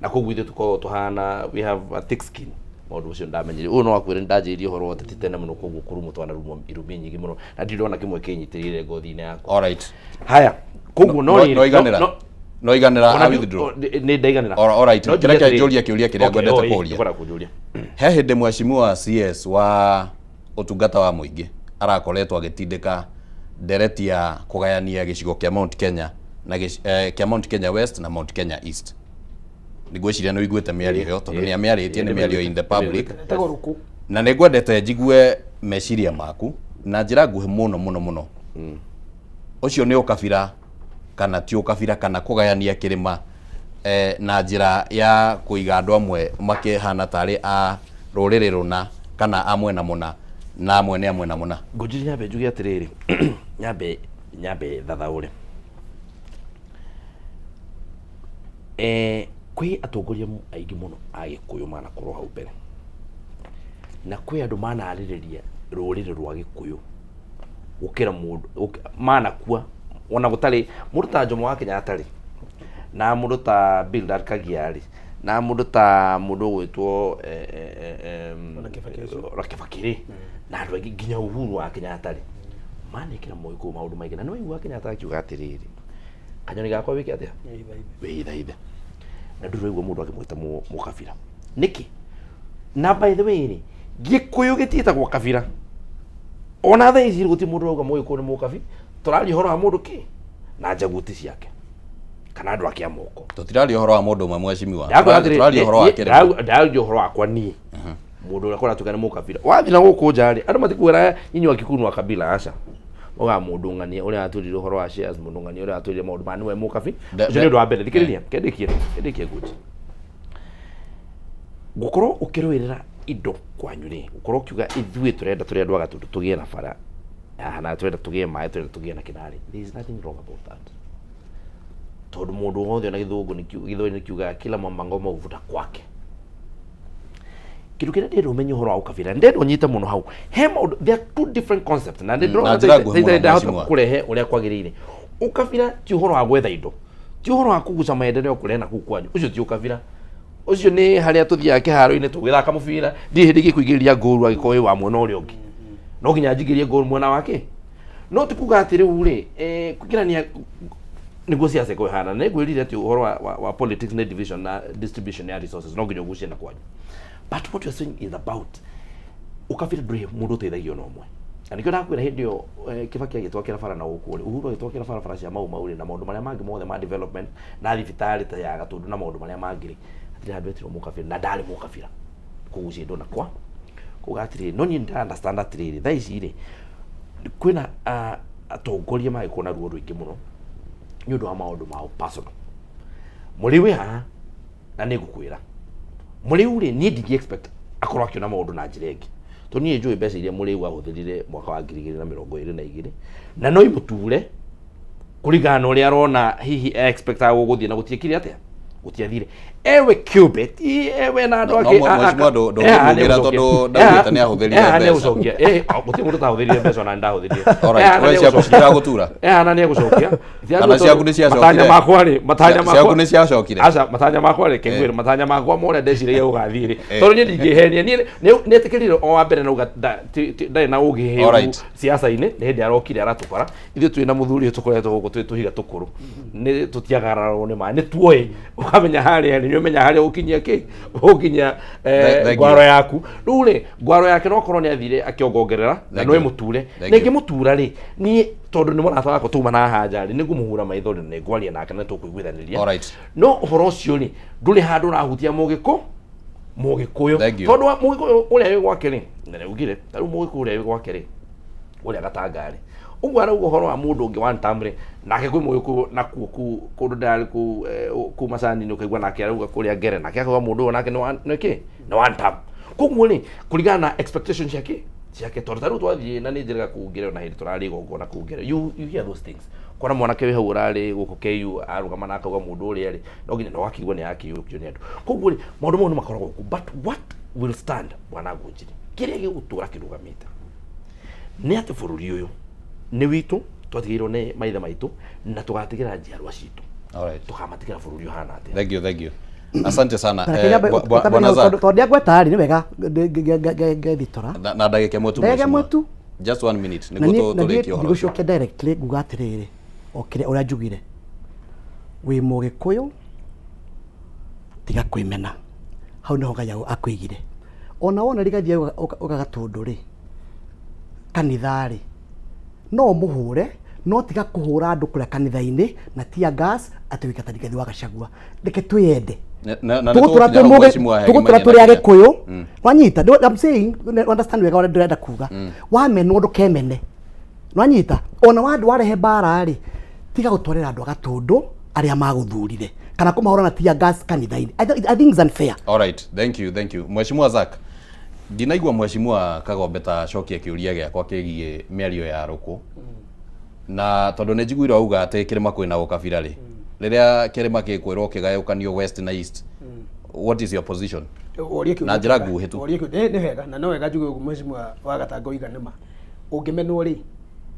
na koguo ithuĩ tũkoragwo tũhana we have a thick skin. Maũndũ macio ndamenyire ũyũ no akwĩre nĩndanjĩrĩirie ũhoro wa ũteti tene mũno, koguo kũrumwo twanarumwo irumi nyingĩ mũno na ndirĩ ndona kĩmwe kĩnyitĩrĩire ngothi-inĩ yakwa. Alright. Haya, koguo no rĩrĩ, No iganĩra. No iganĩra Ona a withdraw. nĩ ndaiganĩra. Alright, No njuge reke atĩrĩrĩ. njũrie kĩũria kĩrĩa Okay, ngwendete oh, ĩ, kũũria. ngwenda kũnjũria. He hĩndĩ mheshimiwa CS wa ũtungata wa mũingĩ arakoretwo agĩtindĩka ndereti ya kũgayania gĩcigo kĩa Mount Kenya na kĩa Mount Kenya West na Mount Kenya East. Nĩngwĩciria nĩ ũiguĩte mĩario ĩyo tondũ nĩ amĩarĩtie, nĩ mĩario in the public. Etagwo Rũkũ. Na nĩ ngwendete njigue meciria maku na njĩra nguhĩ mũno mũno mũno. Ũcio nĩ ũkabira kana ti ũkabira, kana kũgayania kĩrĩma na njĩra ya kũiga andũ amwe makĩhana tarĩ a rũrĩrĩ rũna kana a mwena mũna na amwe nĩ a mwena mũna. Ngũnjiri nyambe njuge atĩrĩrĩ, nyambe thathaũre. Kwĩ atongoria aingĩ mũno a Gĩkũyũ manakorwo hau mbere, na kwĩ andũ manarĩrĩria rũrĩrĩ rwa Gĩkũyũ gũkĩra mũndũ manakua, ona gũtarĩ mũndũ ta Jomo wa Kenyatta rĩ, na mũndũ ta Bildad Kagia rĩ, na mũndũ ta mũndũ ũgwĩtwo ona Kibaki rĩ, na andũ aingĩ nginya Uhuru wa Kenyatta rĩ, manekĩra Mũgĩkũyũ maũndũ maingĩ. Na nĩ waigua Kenyatta akiuga atĩrĩrĩ, kanyoni gakwa wĩke atĩa, wĩithaithe, na ndũrĩ waigua mũndũ akĩmwĩta mũkabira nĩkĩ? Na by the way rĩ, Gĩkũyũ gĩtiĩtagwo kabira ona thaa ici gũtirĩ mũndũ ũrauga Mũgĩkũyũ nĩ mũkabi. Tũraria ũhoro wa mũndũ kĩ na njaguti ciake kana andũ ake a moko. Tũtiraria ũhoro wa mũndũ ũmwe mheshimiwa, Ndakwĩra atĩrĩ, tũraria ũhoro wa kĩrĩma. Ndaria ũhoro wakwa niĩ, mũndũ ũrĩa kũratuĩka nĩ mũkabira. Wathiĩ na gũkũ nja rĩ, andũ matikwĩra inyuĩ Akikuyu a kabila, aca, ugaga mũndũ ng'ania ũrĩa watwĩrire ũhoro wa shares, mũndũ ng'ania ũrĩa watwĩrire maũndũ maya nĩwe mũkabi. Ũcio nĩ ũndũ wa mbere. Thikĩrĩria, kendĩkie ngũnji. Gũkorwo ũkĩrũĩrĩra indo kwanyu rĩ, gũkorwo ũkiuga ithuĩ tũrenda tũrĩ andũ a Gatũndũ tũgĩe na bara haha, na tũrenda tũgĩe maĩ, tũrenda tũgĩe na kĩnarĩ, there is nothing wrong about that, tondũ mũndũ wothe ona gĩthũngũ nĩ gĩthweri nĩ kiugaga kila mwamba ngoma huvuta kwake. Kĩndũ kĩrĩa ndĩrenda ũmenye ũhoro wa ũkabira, ndĩrenda ũnyite mũno hau, he maũndũ, there are two different concepts, na Na njĩra nguhĩ mũno, ndahota mheshimiwa. kũrehe ũrĩa kwagĩrĩire. Ũkabira ti ũhoro wa gwetha indo, ti ũhoro wa kũguca maendeleo kũrehe na kũu kwanyu, ũcio ti ũkabira. Ũcio nĩ harĩa tũthiaga kĩharo-inĩ tũgĩthaka mũbira, ndirĩ hĩndĩ ingĩkũigĩrĩria ngũru angĩkorwo wĩ wa mwena ũrĩa ũngĩ, no nginya njingĩrie ngũru mwena wake. No ti kuga atĩ rĩu rĩ, kũingĩrania nĩguo siasa ĩkorwo ĩhana. Na nĩngwĩrire atĩ ũhoro wa politics nĩ division na distribution ya resources, no nginya ũgucie na kwanyu. But what you are saying is about ũkabira, ndũrĩ mũndũ ũteithagio na ũmwe. Na nĩkĩo ndakwĩra hĩndĩ ĩyo, Kibaki agĩtwakĩra bara na gũkũ rĩ, Uhuru agĩtwakĩra barabara cia Mau Mau rĩ, na maũndũ marĩa mangĩ mothe ma development na thibitarĩ ta ya Gatũndũ na maũndũ marĩa mangĩ rĩ, hatirĩ handũ etirwo mũkabira, na ndarĩ mũkabira kũgucia indo na kwa kuga atĩrĩrĩ. No niĩ ndĩra understand atĩrĩrĩ, thaa ici rĩ, kwĩna atongoria magĩkorwo na ruo rũingĩ mũno nĩ ũndũ wa maũndũ mao personal. Mũrĩu wĩ haha na nĩ ngũkwĩra mũrĩu rĩ, niĩ ndingĩ expect akorwo akĩona maũndũ na njĩra ĩngĩ, tondũ niĩ njũĩ mbeca iria mũrĩu ahũthĩrire mwaka wa 2022, na no imũture kũringana na ũrĩa arona hihi expectaga gũgũthiĩ na gũtiĩkire atĩa, gũtiathire ewe kĩũmbe ti ewe na andũ No, angĩ. mheshimiwa, ndũngĩmugĩra tondũ ndaugĩte nĩ ahũthĩrire mbeca. Nĩegũcokia. Gũtirĩ mũndũ ũtahũthĩrire mbeca, ona nĩ ndahũthĩrire. Alright, we ciaku citiragũtura? Hana nĩ egũcokia. Kana ciaku nĩ ciacokire? Matanya makwa rĩ, matanya makwa Ciaku nĩ ciacokire? Aca, matanya makwa rĩ, kengwĩre matanya makwa ma ũrĩa ndeciragia gũgathiĩ rĩ, tondũ niĩ ndingĩhenia, niĩ nĩetĩkĩrire o wa mbere nauga ndarĩ na ũgĩ siasa-inĩ, nĩ hĩndĩ arokire aratũkora ithuĩ twĩ na mũthuri ũyũ tũkoretwo gũkũ twĩ tũhiga tũkũrũ, nĩ tũtiagararwo nĩ maĩ, nĩ tuoĩ ũkamenya harĩa rĩ. nĩ ũmenyaga harĩa ũgũkinyia kĩ ũgũkinyia Thank you. ngwaro yaku rĩu rĩ ngwaro yake no korwo nĩ athire akĩongongerera na Thank no you. ĩmũture Thank na you. ĩngĩmũtura rĩ niĩ tondũ nĩ mũrata wakwa tuma na haha rĩ nĩ ngũmũhura maitho rĩ na nĩ ngwaria nake na tũkũiguithanĩria Alright. no ũhoro ũcio rĩ ndũrĩ handũ ũrahutia mũgĩkũ mũgĩkũyũ Thank you. tondũ wa- mũgĩkũyũ ũrĩa wĩ gwake rĩ na nĩ ugire ta rĩu mũgĩkũyũ ũrĩa wĩ gwake rĩ ũrĩa gatanga rĩ ũguo arauga ũhoro wa mũndũ ũngĩ one term rĩ nake kwĩ mũgĩkũyũ nakuo kuu kũndũ ndarĩ kuu kuu macani-inĩ ũkaigua nake arauga kũrĩa ngere nake akauga mũndũ ũyũ nake nĩ nĩ kĩ nĩ one term koguo rĩ kũringana na expectation ciake ciake tondũ ta rĩu twathiĩ na nĩ njĩraga kũu ngere ona hĩndĩ tũrarĩ igongona kũu ngere you hear those things kora mwanake wĩ hau ũrarĩ gũkũ KU arũgama na akauga mũndũ ũrĩa rĩ no nginya no akĩigua nĩ akĩyũkio nĩ andũ koguo rĩ maũndũ mau nĩ makoragwo kuo but what will stand bwana Ngũnjiri kĩrĩa gĩgũtũra kĩrũgamĩte nĩ atĩ bũrũri ũyũ nĩ witũ twatigĩirwo nĩ maithe maitũ na tũgatigĩra njiarwa citũ Alright. tũkamatigĩra bũrũri ũhana atĩa Thank you, thank you. Asante sana. Reke nyambe Bwana Zack, tondũ ndĩangweta rĩ nĩ wega ngethitora na ndagĩka ĩmwe tu Ndagĩka ĩmwe mheshimiwa. tu. Just one minute na nĩguo niĩ na niĩ tũrĩkie ũhoro ũcio. ndigũcokia directly nguga atĩrĩrĩ o kĩrĩa ũrĩa njugire wĩ mũgĩkũyũ tiga kwĩmena hau nĩho Ngai akũigire ona wona Rigathi oka Gatũndũ rĩ kanitha rĩ no ũmũhũre no tiga kũhũra andũ kũrĩa kanitha-inĩ na tear gas atĩ wĩkata Rigathi wa Gachagua reke twĩyende Na nĩ tũgũtũra tũgũkinya hau mheshimiwa tũgũtũra Hegimania tũrĩ na agĩkũyũ Mm. wanyita I'm saying understand wega ũrĩa ndĩrenda kuga wamenwo ndũkemene nwanyita ona wa andũ warehe mbara rĩ tiga gũtwarĩra andũ a Gatũndũ arĩa magũthurire kana kũmahũra na tear gas kanitha-inĩ I think it's unfair. Alright, thank you, thank you. Mheshimiwa Zack, ndinaigua Mheshimiwa Kagombe ta acokia kĩũria gĩakwa kĩgiĩ mĩario ya Rũkũ. Na tondũ nĩ njiguire auga atĩ kĩrĩma kwĩna ũkabira rĩ, rĩrĩa kĩrĩma gĩkwĩrwo kĩgayũkanio west na east, what is your position? Ũria kĩũria Na njĩra kĩega. nguhĩ tu. Ũria kĩũria nĩ wega na no wega njuge ũguo mheshimiwa wa Gatanga oiga nĩ ma ũngĩmenwo rĩ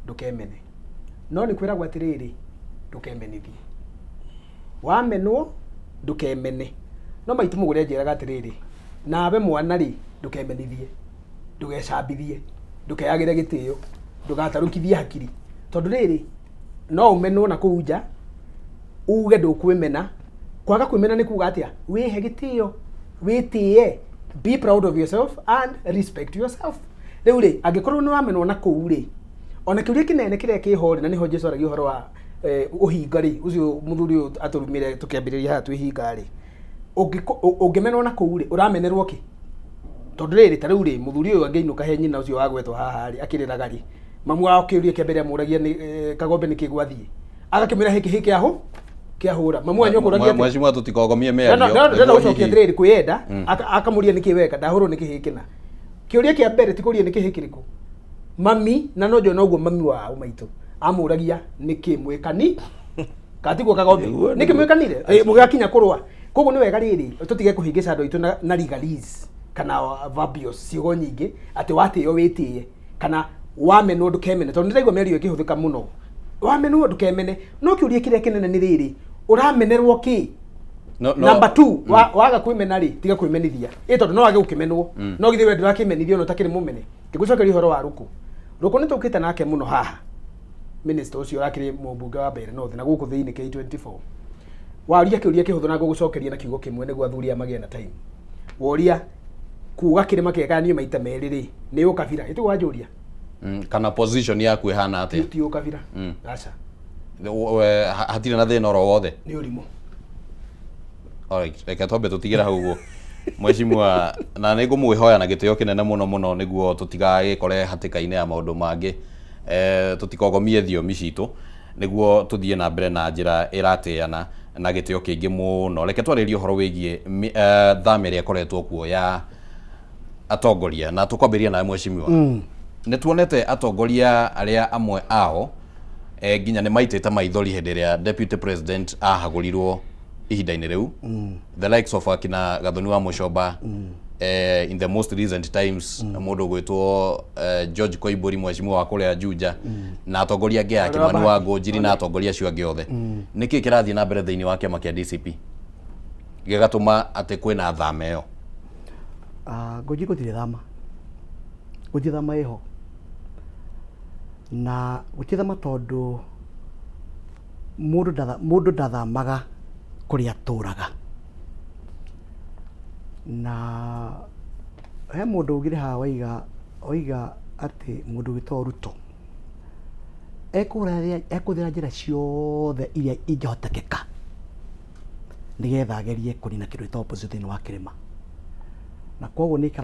ndũkemene no nĩ kwĩragwo atĩrĩrĩ ndũkemenithie wamenwo ndũkemene no maitũ mũgũre anjĩraga atĩrĩrĩ nawe mwana rĩ ndũkemenithie ndũgecambithie ndũkeyagĩre gĩtĩo ndũgatarũkithie hakiri tondũ rĩrĩ no ũmenwo na kũu nja uge ndũkwĩmena kwaga kwĩmena nĩ kuga atĩa wĩhe gĩtĩo wĩtĩe be proud of yourself and respect yourself rĩu rĩ angĩkorwo nĩ wamenwo na kũu rĩ ona kĩũria kĩnene kĩrĩa kĩho rĩ na nĩho Jesu aragia ũhoro wa ũhinga rĩ ũcio mũthuri ũyũ atũrumire tũkĩambĩrĩria haha twĩhinga rĩ ũngĩmenwo na kũu rĩ ũramenerwo kĩ tondũ rĩrĩ ta rĩu rĩ mũthuri ũyũ angĩinũka he nyina ũcio wagwetwo haha rĩ akĩrĩraga rĩ mamu wao kĩũria kĩa mbere amũragia nĩ Kagombe nĩkĩ gwathiĩ agakĩmwĩra hĩkĩ hĩkĩ ahũ kĩahũra mamu wanyu akũragia atĩ Mheshimiwa tũtikogomie mĩario. ndĩrenda nĩguo gũcokia hihi- atĩrĩrĩ kwĩyenda akamũria nĩkĩ weka ndahũrwo nĩkĩ hĩkĩ na kĩũria kĩa mbere ti kũria nĩkĩ hĩkĩ kĩrĩkũ mami na no njũĩ noguo mami wao maitũ amũragia nĩkĩ mwĩkani katiguo Kagombe Nĩguo, nĩkĩ nĩguo. mwĩkanire mũgĩgakinya kũrũa koguo nĩ wega rĩrĩ tũtige kũhĩngĩca andũ aitũ na legalese kana verbios ciugo nyingĩ atĩ watĩo wĩtĩe kana wamenwo ndũkemene tondũ nĩndĩraigua mĩario ĩkĩhũthĩka mũno wamenwo ndũkemene no kĩũria kĩrĩa kĩnene nĩ rĩrĩ ũramenerwo kĩ No, no. Number 2 waga kwĩmena rĩ tiga kwĩmenithia ĩ tondũ no wage gũkĩmenwo no githĩ we ndũrakĩmenithia ona ũtakĩrĩ mũmene ngĩgũcokeria ũhoro wa Rũkũ Rũkũ nĩ tũkĩte nake mũno haha minister ũcio ũrakĩrĩ mũmbunge wa Mbeere North na gũkũ thĩinĩ K24 waria kĩũria kĩhũthũ na ngũgũcokeria na kiugo kĩmwe nĩguo athuri aya magĩe na time woria kuga kĩrĩma kĩgayanio maita merĩ rĩ nĩ ũkabira ĩtiguo wanjũria Kana position yaku ĩhana atĩa? Ti ũkabira aca Hatirĩ na thĩna oro wothe nĩ ũrimũ. Alright, reke twambe tũtigĩre hau ũguo Mheshimiwa na nĩ ngũmwĩhoya na gĩtĩo kĩnene mũno mũno nĩguo tũtigagĩkore hatĩka-inĩ ya maũndũ mangĩ tũtikogomie thiomi citũ nĩguo tũthiĩ na mbere na njĩra ĩratĩana na gĩtĩo kĩingĩ mũno reke twarĩrie ũhoro wĩgiĩ thama ĩrĩa ĩkoretwo kuo ya atongoria na tũkwambĩrĩria nawe Mheshimiwa nĩ tuonete atongoria arĩa amwe ao nginya nĩ maitĩte maithori hĩndĩ ĩrĩa deputy president ahagũrirwo ihinda-inĩ rĩu the likes of akina Gathoni wa Mũcomba in the most recent times mũndũ ũgwĩtwo George Koimbũri mheshimiwa wa kũrĩa Juja na atongoria angĩ a Kimani wa Ngũnjiri na atongoria acio angĩ othe nĩkĩ kĩrathiĩ na mbere thĩinĩ wa kĩama kĩa DCP gĩgatũma atĩ kwĩna thama ĩyo Ngũnjiri gũtirĩ thama gũtirĩ thama ĩho na gũtirĩ thama tondũ mũndũ ndathamaga kũrĩa atũraga Na he mũndũ ugire haha waiga oiga atĩ mũndũ wĩtagwo Ruto ekũhũthĩra njĩra ciothe iria ingĩhotekeka nĩgetha agerie kũnina kĩndũ gĩtagwo opposition thĩinĩ wa kĩrĩma, na koguo nĩ ikaraga.